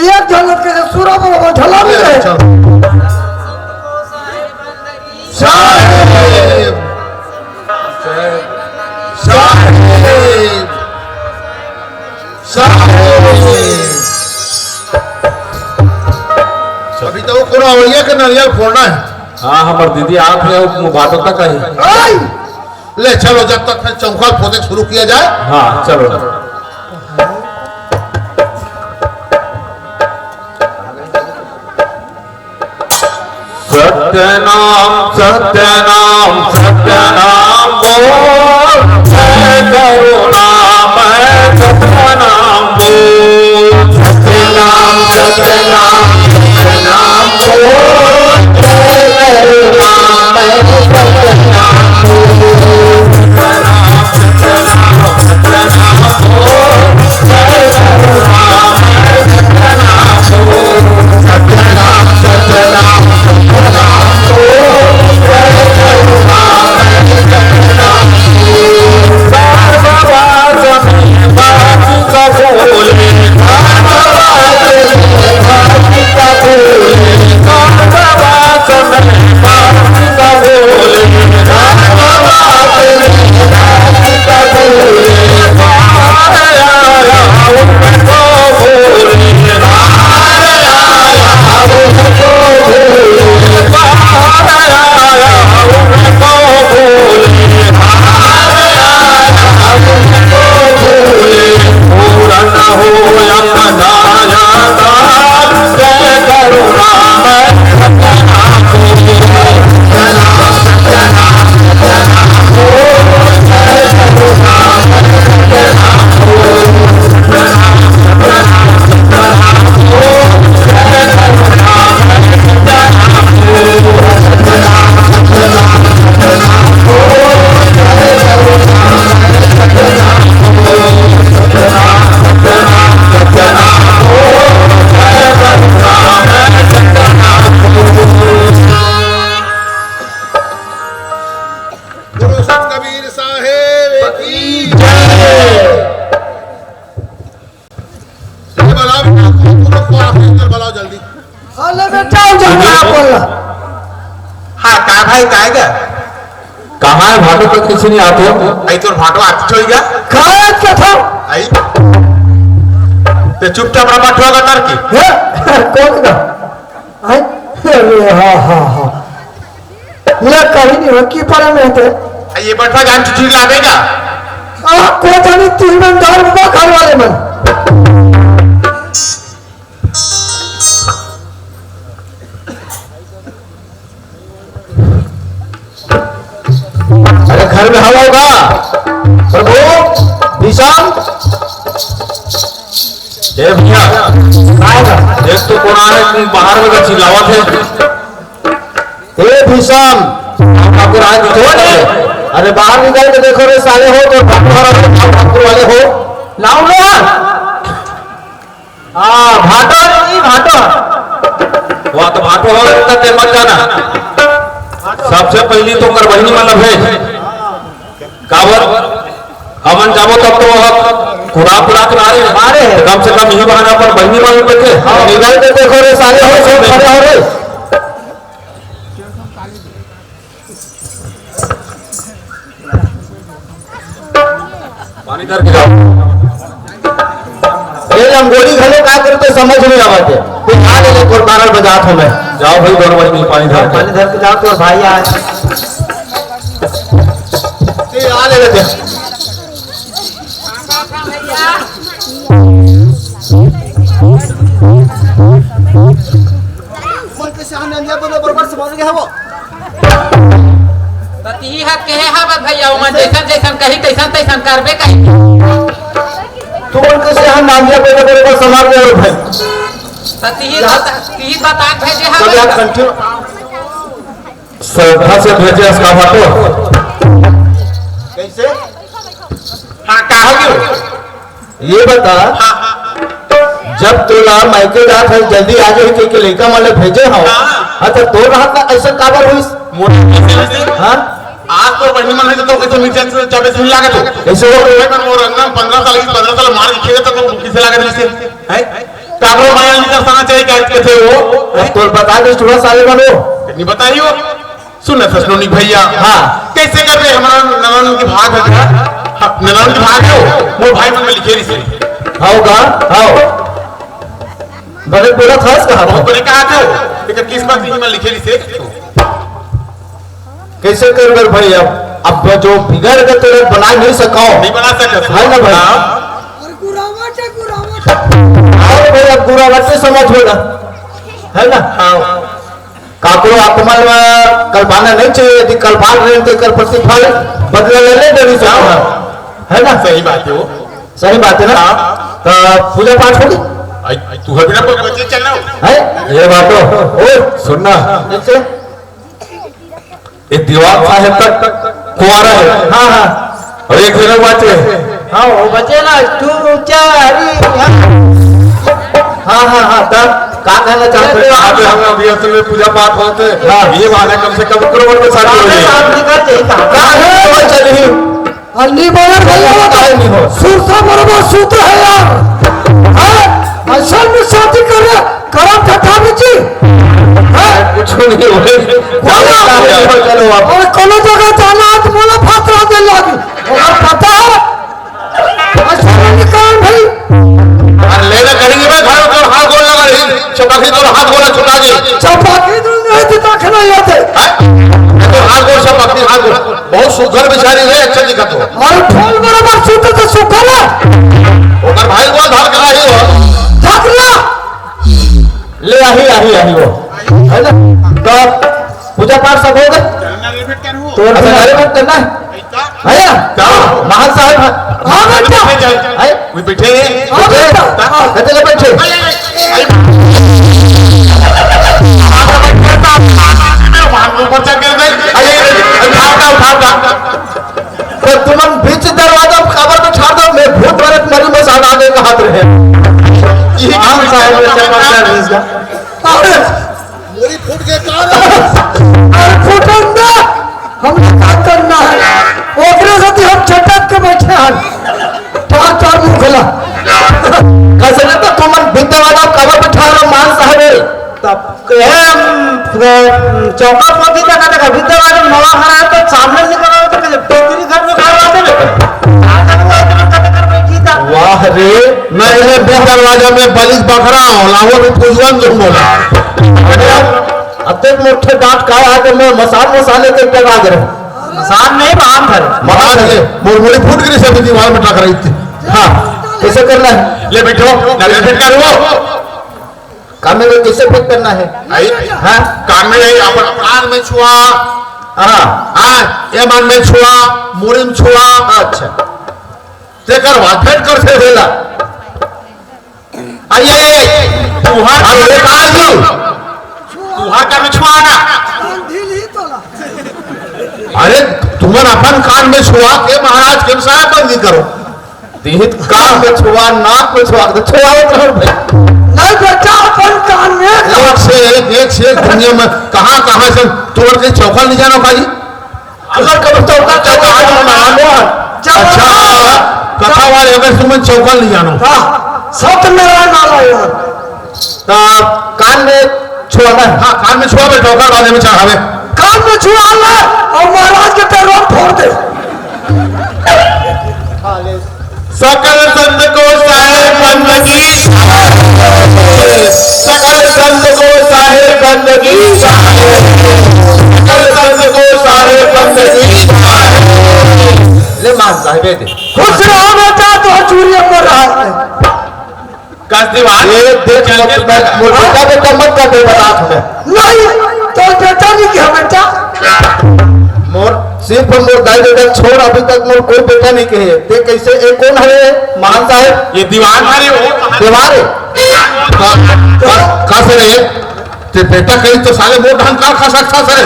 एक झलक के सूरा बराबर झलक ले, दे। चल। साहेब। साहेब। साहेब। अभी तो वो कोना आवलिया के नारियल फोड़ना है। हाँ, हमर दीदी आप है, वो भाटो तक आई। आई! ले चलो, जब तक फिर चौका फोड़े शुरू किया जाए। हाँ, चलो। सत्यनाम, सत्यनाम, सत्यनाम बोल, हे करुणामय सत्यनाम बोल। सत्यनाम, सत्यनाम, सत्यनाम बोल, हे करुणामय सत्यनाम बोल। गुरु संत कबीर साहेब की जय। जय बलाओ बेटा, तुम लोग को आखिरी कर बलाओ जल्दी। अरे बेटा, जाओ, आप बोल। हाँ, का भाई, काय गा? कहाँ है भाटो, तो किसी नहीं आते हो। आई तोर भाटो आती छोई गा। कहाँ है, क्या था? आई। ते चुपचाप रहा, भाटो का तार की। हैं? कौन का? हैं? अरे, हाँ, हाँ, हाँ। ले, कहीं नहीं हो, की पड़ा में थे। आ, ये बटवा जान चुची लावेगा। आ, को जानी तीन मन दार बा घर वाले मन। अरे, घर में हवा होगा। प्रभु, भीषम। ए भैया, काय बा? देख तो कोन आए, बाहर में का चिल्लावत है। ए भीषम, ठाकुर आज तो नहीं। अरे बाहर निकल के देखो रे साले हो, तो ठाकुर वाले, ठाकुर वाले हो। लाओ ना। आ, भाटो नहीं, भाटो। वहाँ तो भाटो हो, इतना तेल मत जाना। सबसे पहली तो कर बहिनी मन ला भेज। काबर? हमन जाबो तब तो वह कुड़ा कुड़ा के मारे। मारे। कम से कम इही बहाना अपन बहिनी मन देखे। हाँ। निकल के देखो रे साले हो, सब खड़े हो रे। पानी धर के जाओ। ये लंगोटी घलो का करते समझ नहीं आवत है। तू खा ले, ले, कोर कारल बजात हो मैं। जाओ भाई, दोनों बहिनी पानी धर के। पानी धर के जाओ, तो भाई आए। ए, आ ले लेते। मन के सियान नंदिया बोले बरोबर समझ गए हो। त तिही ह केहे हवत भैया, ओमन जैसन जैसन कही तैसन तैसन करबे कही। तू मन के सियान नंदिया बोले बरोबर समझ गए हो भाई। त तिही बता, तिही बता भेजे हवत। श्रद्धा से भेजे हस का बात हो? कैसे? हाँ, का हो गयो? ये बता, हाँ, हाँ, हाँ। जब तोला मायके जात है, जल्दी आ जाए के, के लइका मन ल भेजे हो, हाँ। हाँ, तो तोर हाथ में ऐसा काबर होइस? मोर हाथ में ऐसा होइस? हाँ? आज तो बहिनी मन है तो कैसे मिर्चा से चाबे से लागत हो। कैसे हो? भाई मन मोर अंगना पंद्रह साल की, पंद्रह साल मार के खेलत तो कैसे लागत रहिसे? हैं? काकरो माया नहीं दर्शाना चाहिए क्या कहते हो? हैं? तोर बता दे, थोड़ा साले बनो। नहीं बताई हो। सुन ना ससनोनी भैया। हाँ। कैसे कर रहे हमारा ननन के भाग है क्या? हाँ, ननन के भाग हो। मोर भाई मन में लिखे रहिसे। हाव गा? हाव। बड़े बोला था इसका हाथ। बहुत बड़े कहा थे। लेकिन किस्मत नहीं में लिखे रहिसे। कैसे कर बर भाई, अब, अब जो बिगड़ गए तो लोग बना नहीं सकाओ। नहीं बना सकत। है ना भाई? हाँ। अरे भाई, अब गुरावटे समझ हो ना, है ना? हाँ। काकरो आत्मा में कल्पाना नहीं चाहिए, यदि कल्पा रहे हैं तो एकर प्रतिफल बदला ले ले देनी चाहिए, है ना? सही बात है वो। सही बात है ना? हाँ। तो पूजा पाठ होगी? आई, आई, तू हर बिना बच्चे चल रहा हो। है? ये बात हो। ओ, सुनना। कैसे? ये दीवान साहेब तक कुंवारा है। हाँ, हाँ। और एक जगह बात है। हाँ, वो बचे ना, तू चारी, हाँ। हाँ, हाँ, हाँ, तब का कहना चाहते हैं? यहाँ पे हम अभी असल में पूजा पाठ होते हैं। हाँ। ये वाला कम से कम करोड़ में शादी हो जाए। आप निकल जाइए, कहाँ? कहाँ है? चलिए। अन्नी बगल भैया वो तो काहे नहीं हो? सुरता बरोबर सूत्र है यार। हैं? असल में शादी कर रहे, करम ठठारी जी। हैं? कुछ नहीं हो। बोलो। चलो आप। और कोनो जगह जाना है तो बोला फातरा दे लागी। और पता है? असल में निकाल भाई। और लेना कहीं नहीं भाई, घर तो हाथ गोड़ लगा रही। चपाती तो हाथ गोड़ छुटा दे। चपाती तो नहीं देता खाना याद है। हैं? ये तो हाथ गोड़ चपाती, हाथ गोड़। बहुत सुघर बिचारी है, अच्छा दिखत हो। अरे ढोल बराबर सूत्र तो सुघर है। ओकर भाई बोल धर के आही हो। धर ना। ले आही, आही, आही हो। है ना? तो पूजा पाठ सब हो गए? तो अच्छा, अरे मत करना है। भैया, क्या? महान साहब। हाँ, बेटा। है? कोई बैठे हैं? हाँ, बेटा। कहते ले बैठे। तो तुमन बीच दरवाजा में काबर में ठाड़ दो, मैं भूत प्रेत मरी मसान आगे का हाथ रहे। ये महान साहब ने चमत्कार भेज दिया। अरे, मुड़ी फूट के का रहा? अरे, फूटन दे, हमने का करना है? ओकरे से हम चटक के बैठे हैं। ठाड़, ठाड़ मुंह खोला। कैसे ना तो तुमन बीच दरवाजा काबर में ठाड़ दो, महान साहब है। तब कहे, हम, अ, चौका पोती तक, तक अभी तक आज नवा घर आया तो सामने से करो तो कहे, "बेकरी घर में खड़ा रहते ना।" आ, करो, आज में कते कर बैठी था। वाह रे, मैं इन्हें बीच दरवाजा में बलिक बकरा हूँ, लाहौर में पूजवन दूँ बोला। अरे, अतेक मोठे डांट का आ के मैं मसाल मसाले के टगा दे रहा हूँ। मसाल नहीं, बांध है। महान है, मुरमुरी फूट गई सभी दीवार में टकराई थी। हाँ, कैसे करना है? ले बैठो, ना ले बैठ कर वो। कान में कैसे फिट करना है? आई? हाँ? कान में नहीं, अपन कान में छुआ। हाँ। हाँ, ये मन में छुआ, मुड़ी में छुआ। अच्छा। तेकर बाद फिट कर से देला। आई, आई, आई, आई। तुहार अब ये कान में। तुहार कान में छुआ ना। अरे, तुमन अपन कान में छुआ के महाराज के साथ बंदी करो। दिहित कान में छुआ, नाक में छुआ, तो छुआ उतर भाई। नहीं बेटा, अपन कान में। एक से एक, एक से एक दुनिया में कहाँ, कहाँ से तोड़ के चौका ले जाना भाई? अगर कब चौका, चौका आज हम मान लो। अच्छा, कथा वाले अगर तुमन चौका ले जानो। हाँ, सत्य में रहना यार। तो कान में छुआ ना? हाँ, कान में छुआ बैठो, ओकर बाद में चढ़ावे। कान में छुआ ना, और महाराज के पैरों फोड़ दे। सकल संत को साहेब बंदगी, सकल संत को साहेब बंदगी, सकल संत को साहेब बंदगी। ले मान साहेब दे। खुश रहो बेटा, तो चूड़िया पर रहा है। कस दीवार ये देख मत, मैं मोर बेटा, बेटा मत कर दे, बता तुम्हें। नहीं, तो बेटा नहीं किया बेटा। मोर सिर्फ मोर दाई बेटा छोड़, अभी तक मोर कोई बेटा नहीं कहे। ते कैसे, ये कौन है महान साहेब? ये दीवान हरे हो। दीवान है। का, का, का से रे? ते बेटा कहीं तो साले मोर ढंग का खा सकता सर।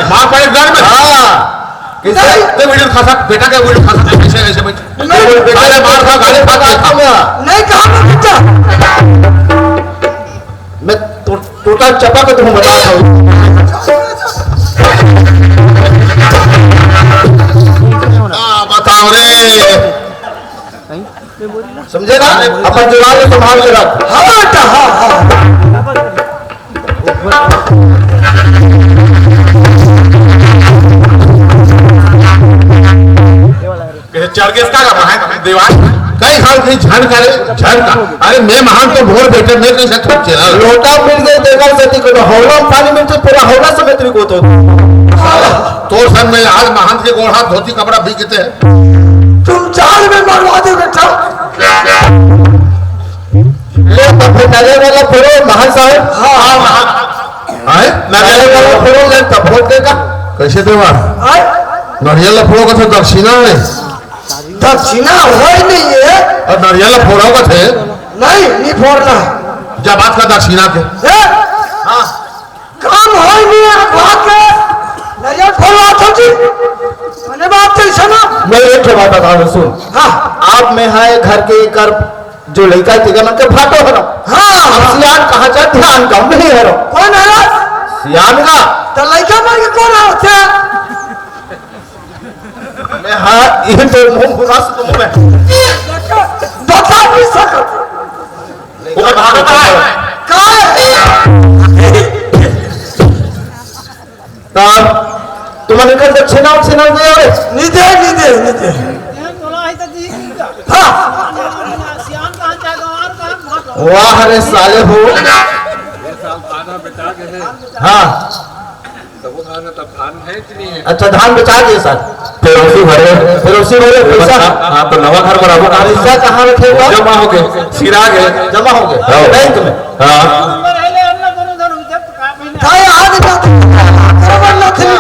मार पड़े घर में। हाँ। कैसे? ते वीडियो खा सक, बेटा का वीडियो खा सक, ऐसे, ऐसे बैठ। नहीं। अरे मार खा, गाली खा, गाली खा। नहीं कहा मैं बेटा। मैं तो, टोटा चपा के तुम बता था। समझे ना? अपन दीवार में संभाल के रख। हाँ बेटा, हाँ, हाँ। ये चढ़ के इसका का है दीवार? कई साल की झन का रे, झन का। अरे मैं महान तो भोर बैठे, मैं कैसे थक चला। लोटा मिल गए, देखा सती को तो हौला में पानी मिलते, पूरा हौला समेत रिको तो। तोर संग में आज महान के गोड़ हाथ धोती कपड़ा बिक थे। तुम जाल में मरवा दे बेटा। ले तो फिर नरियल वाला फोड़ो, महान साहब। हाँ, हाँ, महान। आए? नरियल वाला फोड़ो, ले तब वोट देगा। कैसे देवा? आए? नरियल वाला फोड़ो का तो दक्षिणा है। दक्षिणा होय नहीं है। और नरियल वाला फोड़ो का थे? नहीं, नहीं फोड़ना। जब बात का दक्षिणा के। ए? हाँ। काम होय नहीं है, अखवा के नरियल फोड़वा था जी। मने बात तो ऐसा ना। मैं एक ठो बात बता रहा हूँ, सुन। हाँ। आप में है घर के कर जो लड़का है, तेरे मन के फाटो है ना। हाँ। अब सियान कहाँ जा, ध्यान कम नहीं है रो। कौन है रे? सियान का। तो लड़का मन के कौन है होते? मैं हाँ, ये तो मुंह घुरा से तुम में। बता नहीं सकत। वो भागता है। कहाँ है? तब तुमन एकर दक्षिणा उक्षिणा दे आवे? निदे, निदे, निदे। हाँ। वाह रे साले हो। हाँ। अच्छा, धान बेचा दिए सर। पेरोसी भरे। पेरोसी भरे, पैसा? हाँ, तो नवा घर बनाबो। पैसा कहाँ रखे बा? जमा हो गए, सिरा गए। जमा हो गए? हाँ। बैंक में? हाँ। काय आज बात करबा ना थे।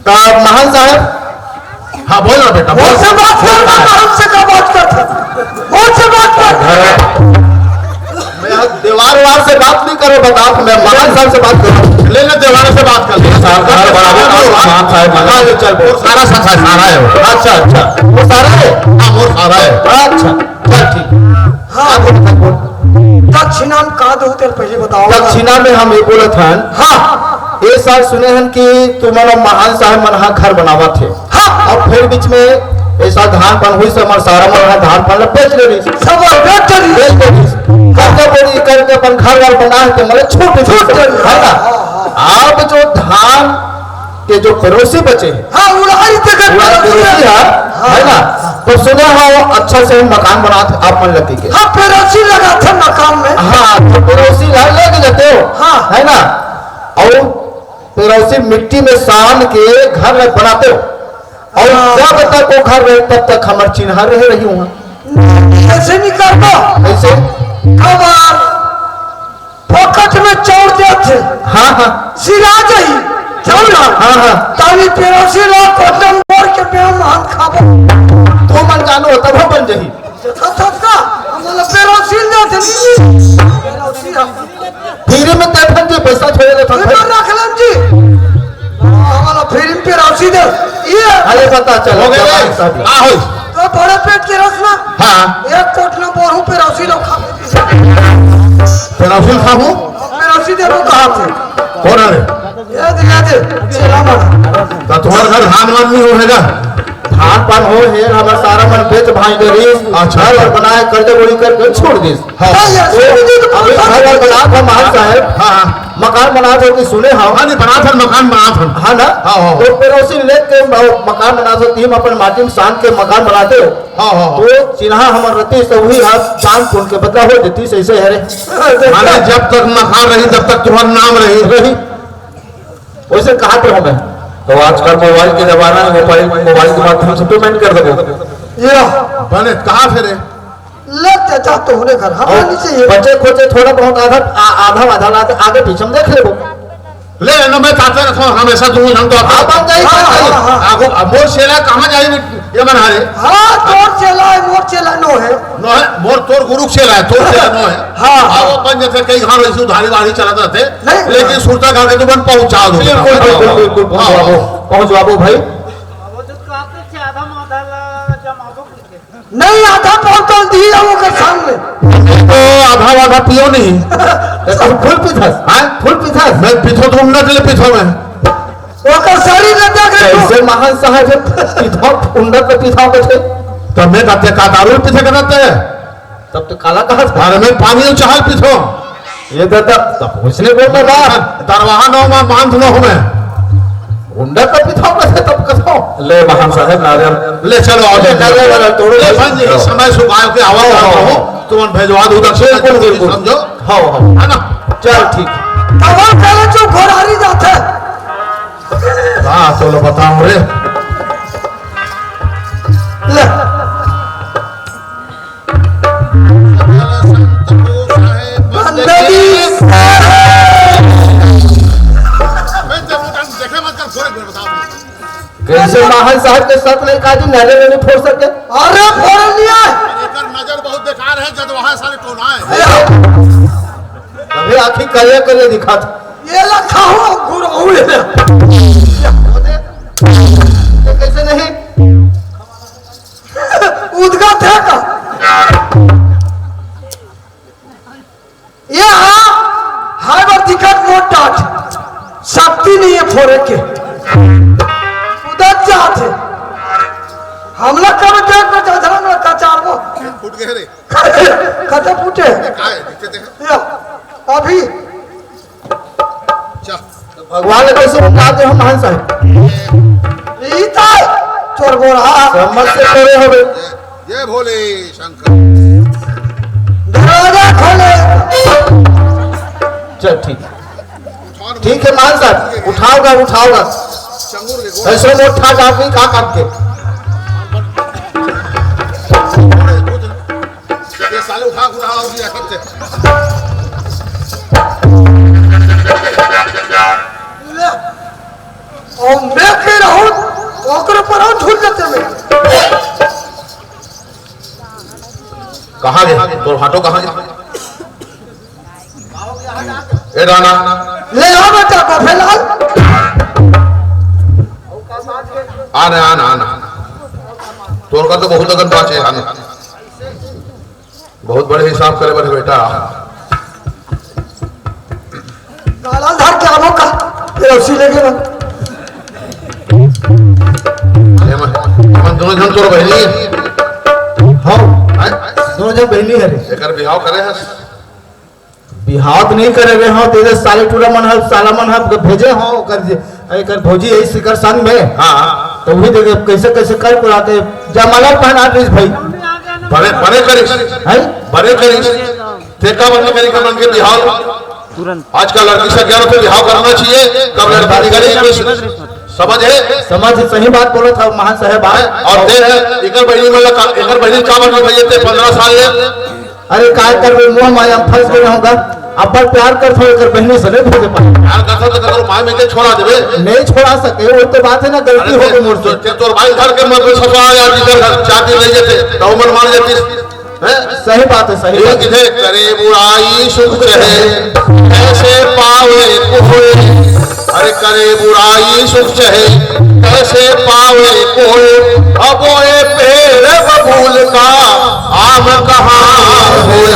तो महान साहब, हाँ, बोल ना बेटा, बोल। मुझसे बात कर, मैं हमसे का बात कर, मुझसे बात कर। मैं दीवार वार से बात नहीं करो, बता, मैं महान साहब से बात करूँ। ले ले, दीवार से बात कर ले। साहब, घर बराबर का महान साहब, हाँ, ये चल, वो सारा सच है, सारा है वो। अच्छा, अच्छा। वो सारा है? हाँ, वो सारा है। अच्छा, चल ठीक। हाँ, बोल, बोल। दक्षिणा में का दो, तेरे पहले बताओ। दक्षिणा में हम ये बोलत हन। हाँ। ये साल सुने हन कि तुमन महान साहब मन हा घर बनावत हे। हाँ। और फिर बीच में ऐसा धान पान हुई से हमार सारा मन हा धान पान ला बेच ले रही। सब बेच ले रही। बेच ले रही। करके बोली करके अपन घर वार बना के मतलब छूट छूट है ना? हाँ, हाँ। आप जो धान के जो पेरोसी बचे हे, हाँ, उड़ाई ते कर उड़ाई पेरोसी पेरोसी है, हाँ। है ना? तो सुने हो अच्छा से मकान बनात आप मन लगी के। हाँ, पेरोसी लगाथे मकान में। हाँ, तो पेरोसी ला लेके जाते हो, हाँ। है ना? और पेरोसी मिट्टी में सान के घर में बनाते हो। और हाँ। जब तक वो घर रहे, तब तक हमार चिन्हा रहे रही हुआ। ऐसे नहीं करता। कैसे? कबार फोकट में चौर देथे। हाँ, हाँ। सिरा जाही। चौर ना। हाँ, हाँ। ताली पेरोसी ला कोटम बोर के बेम हम खाबो। तो मन जानो तब बन जाही। तो सबका हम बोला पेरोसी देथे नहीं। पेरोसी हम। फ्री में तय फंजे पैसा छोड़े ले फिर फंजे। तो रख लेम जी। हमारा फ्री में पेरोसी दे। ये अरे पता चलो हो गए क्या भाई? बात है। हाँ, हो। तो बड़े पेट के रस ना। हाँ। एक कोट ना बोरू पेरोसी लो खा। पेरोसी खाहूँ? पेरोसी दे रो कहाँ थे? कौन है रे? ये दे, ये दे। चेला मन। तो तुम्हारे घर धान वान नहीं होएगा? धान पान हो हे, हमर सारा मन बेच भाई दे रही। अच्छा। घर और बनाए, कर्जा बोली करके छोड़ दीस। हाँ। हाँ, यार, तो सुन लीजिए तो अभी घर और बना था महान साहब। हाँ, हाँ। मकान बना था कि सुने हम। हाँ, नहीं, बना था, मकान बना था। हाँ ना? हाँ, हाँ। तो पेरोसी लेके म-, मकान बना था, तीन अपन माटी में सान के मकान बना दे। हाँ, हाँ, हाँ। तो चिन्हा हमर रतीश तो वही हाथ दान पुण्य के बदला हो देती, सही से है रे। माने जब तक मकान रही, तब तक तुम्हारा नाम रही। रही। वैसे कहा थे हमें। तो आजकल मोबाइल के जमाना है, मोबाइल, मोबाइल के माध्यम से पेमेंट कर दो। ये बने, कहाँ से रे? ले चाचा तोहरे घर, हमरा और नहीं चाहिए। बचे खोचे थोड़ा बहुत आधा, आ-, आधा आधा ला आगे पीछे हम देख लेबो। ले ना, मैं चाहते रखो, हमेशा तू हम तो आता। हाँ, बन जाई, हाँ, बन जाई। हाँ, हाँ। आगो, अब मोर सेला कहाँ जाई, ये मन हरे। हाँ, तोर सेला है, मोर सेला नो है। नो है, मोर तोर गुरु सेला है, तोर सेला नो है। हाँ, हाँ। वो बन जैसे कई घर ऐसे उधारी वारी चलत रहते, नहीं, लेकिन हाँ। सुरता करके तुमन पहुंचा दो। बिल्कुल, बिल्कुल, बिल्कुल, हाँ, पहुंचवाबो, हाँ। पहुंचवाबो भाई। अब वो तो कहते थे आधा माधा ला जमा दो। नहीं, आधा पौतल दी है ओकर सामने। तो आधा वाधा पियो नहीं। तो तू फूल पीथस, हाँ? फूल पीथस? मैं पीथो तो उन्नत ले पीथो मैं। ओकर शरीर ले देख ले तू। कैसे महान साहब है, पीथो, उन्नत ले पीथो कैसे? तब मैं कहते का दारू पीथे करते? तब तो काला कहा था। अरे मैं पानी अउ चाय पीथों। ये दादा, तब कुछ नहीं बोलता बा। दरवाहा नौ मा बांध लो हमें। गुंडा का पीथों कैसे तब कथों? ले महान साहब नारियल। ले चलो, आओ, ले, ले, ले, ले, तोड़ो। ले भाई जी, हाँ। समय सुखाय के आवाज हाँ, आता हाँ, हो, हाँ। तुमन भेजवा दो दक्षिणा, बिल्कुल, बिल्कुल। समझो? हाँ, हाँ। है ना? चल ठीक। तब चलो जो घोड़ारी जाते। हाँ, चलो बताओ रे। ले। बंदगी से। कैसे महान साहब के साथ नहीं काजी नजर नहीं फोड़ सके? अरे फोड़ लिया। एकर नजर बहुत बेकार है, जदवाहा साले टोना है। अबे आँखी करिया करिया दिखा था। ये ला खाओ, गुड़ हुए। ये कैसे नहीं? उदगा थे का? ये हाँ, हाय बर दिक्कत मोट टाट। शक्ति नहीं है फोड़े के। उदग जात है। हमला कर देख में चढ़ा में कचार वो। फूट गए रे। कते फूटे? काय, नीचे देख। या, अभी। अच्छा। भगवान ने कैसे उठा दे हम महान साहब। ई तो चोर बोरा। समझ से करे होबे। जय, जय भोले शंकर। दरवाजा खोले। चल ठीक। ठीक है महान साहब, उठाओगा, उठाओगा। चंगुर के गोड़। ऐसे में उठा के आदमी का काम के? ये साले उठा, उठा, उठा, उठा, उठा। और मैं कह रहा हूँ, ओकरे पर और झूठ जाते में। कहाँ गए? तोर भाटो कहाँ गए? ए राना। ले आ बेटा, बफेलाल। आना, आना, आना। तोर का तो बहुत अगन पाछे, आना। बहुत बड़े हिसाब करे बड़े बेटा। गाला धर के आवो का? ये रस्सी लेके ना। एमन, एमन दोनों जन तोर बहिनी है? हाँ। हैं? दोनों जन बहिनी है रे। एकर बिहाव करे हस? बिहाव तो नहीं करे रे, हाँ, तेरे साले टूरा मन हर, साला मन हर, भेजे हो, ओकर जे, एकर भौजी है सिकर संग में। हाँ, हाँ। तो वही देखे कैसे, कैसे कर पुरा के जयमाला पहना दीस भाई। बड़े, बड़े करिस। हैं? बड़े करिस। ते का बंद करी का मन के बिहाव? तुरंत। आजकल लड़की से ज्ञान तो बिहाव करना चाहिए, कब लड़का निकले, कुछ समझ है? समझ, सही बात बोला था महान साहब। हैं? और दे है, इकर बहिनी मन ला का, इकर बहिनी का बन भैया ते पन्द्रह साल ले। अरे काय करबे, मोह माया में फंस गए होगा। अब्बड़ प्यार करथो, एकर बहिनी से नहीं भेजे पाए। प्यार करथो तो ककरो माय में के छोड़ा देबे। नहीं छोड़ा सके, वो तो बात है ना, गलती अरे हो गई ते, मोर से। ते तोर भाई घर के मत में ससुराल यार, जिधर घर चार दिन रह जाते, तो उमर मार जाती। हैं? सही बात है, सही ये बात है। किथे करे बुराई सुख चहे, कैसे पावे कोई? अरे करे बुराई सुख चहे, कैसे पावे कोई? अब ये पेड़ बबूल का आम कहाँ होए?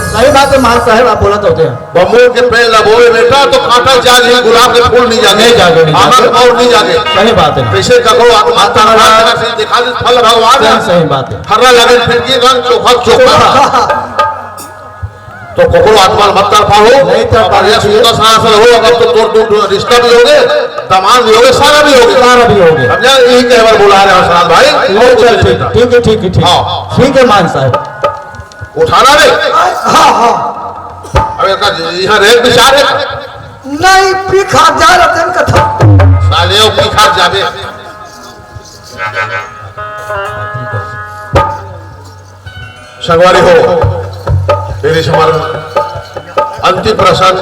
सही बात है, महान साहब, आप बोलत होते हैं। बबूल के पेड़ लगोए बेटा, तो कांटा जागे, गुलाब के फूल नहीं जागे, नहीं जागे, नहीं आनंद जागे। और नहीं जागे। सही बात है। कैसे कहो, आत्मा आत्मा तनखा से दिखा दे, फल भगवान है। सही, सही बात है। फर्रा लगे फिर की रंग चोखा, चोखा। चोखा। तो कोकरो आत्मा मत तड़पाओ। नहीं तड़पाओ। बढ़िया सुंदर सनासन हो, अब तो तोर, तोर रिश्ता भी होगे, दामाद भी होगे, सारा भी होगे। सारा भी होगे। समझा? यही कहवर बुला रहे हैं साथ भाई। नहीं, और कुछ चल, नहीं ठीक, बेटा। ठीक है, ठीक है, ठीक है। हाँ। ठीक है, मान साहब। उठाना रे। हाँ, हाँ। अब इसका यहाँ रेत बिछा दे। नहीं, पी खा जा रतन कथा। साले, वो पी खा जाबे। संगवारी हो, तेरी समर अंतिम प्रसंग।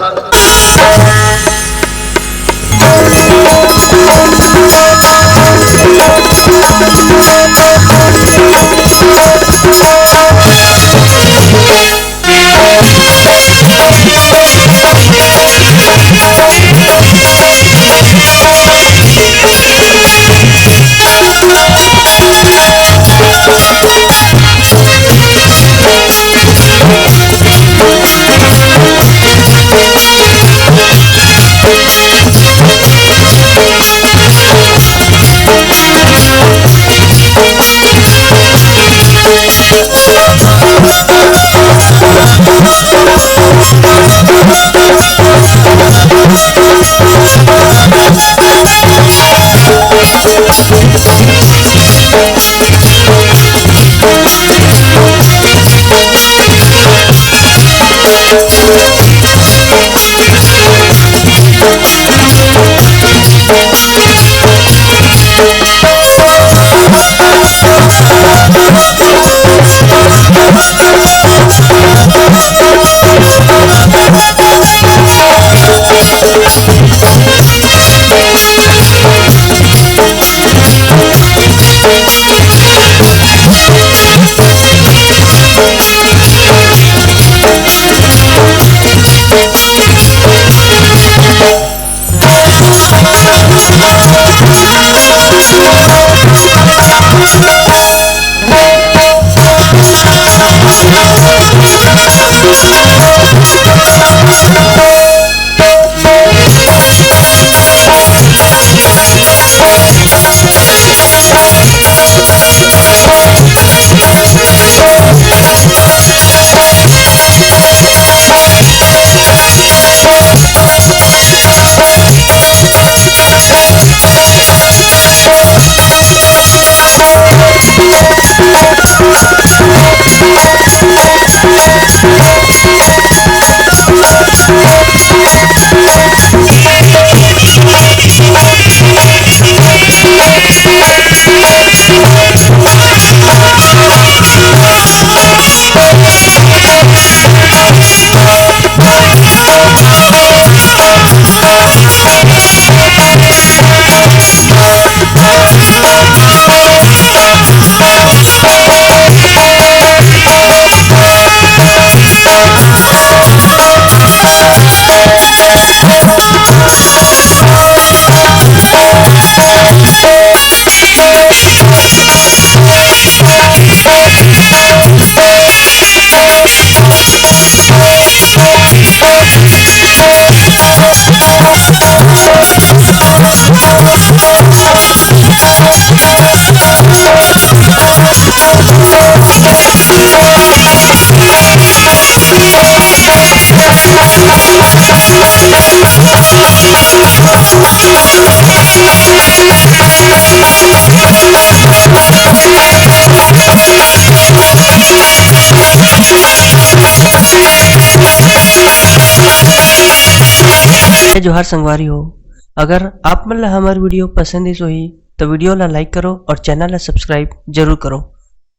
जोहार संगवारी हो, अगर आप मन ला हमर video पसंद आइस होही, तो video ला like करो और channel ला subscribe जरूर करो।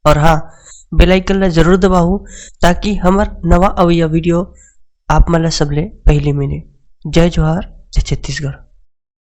और हाँ, bell icon ला जरूर दबाओ, ताकि हमर नवा अवइया video आप मन ला सबले पहली मिले। जय जोहार, जय छत्तीसगढ़।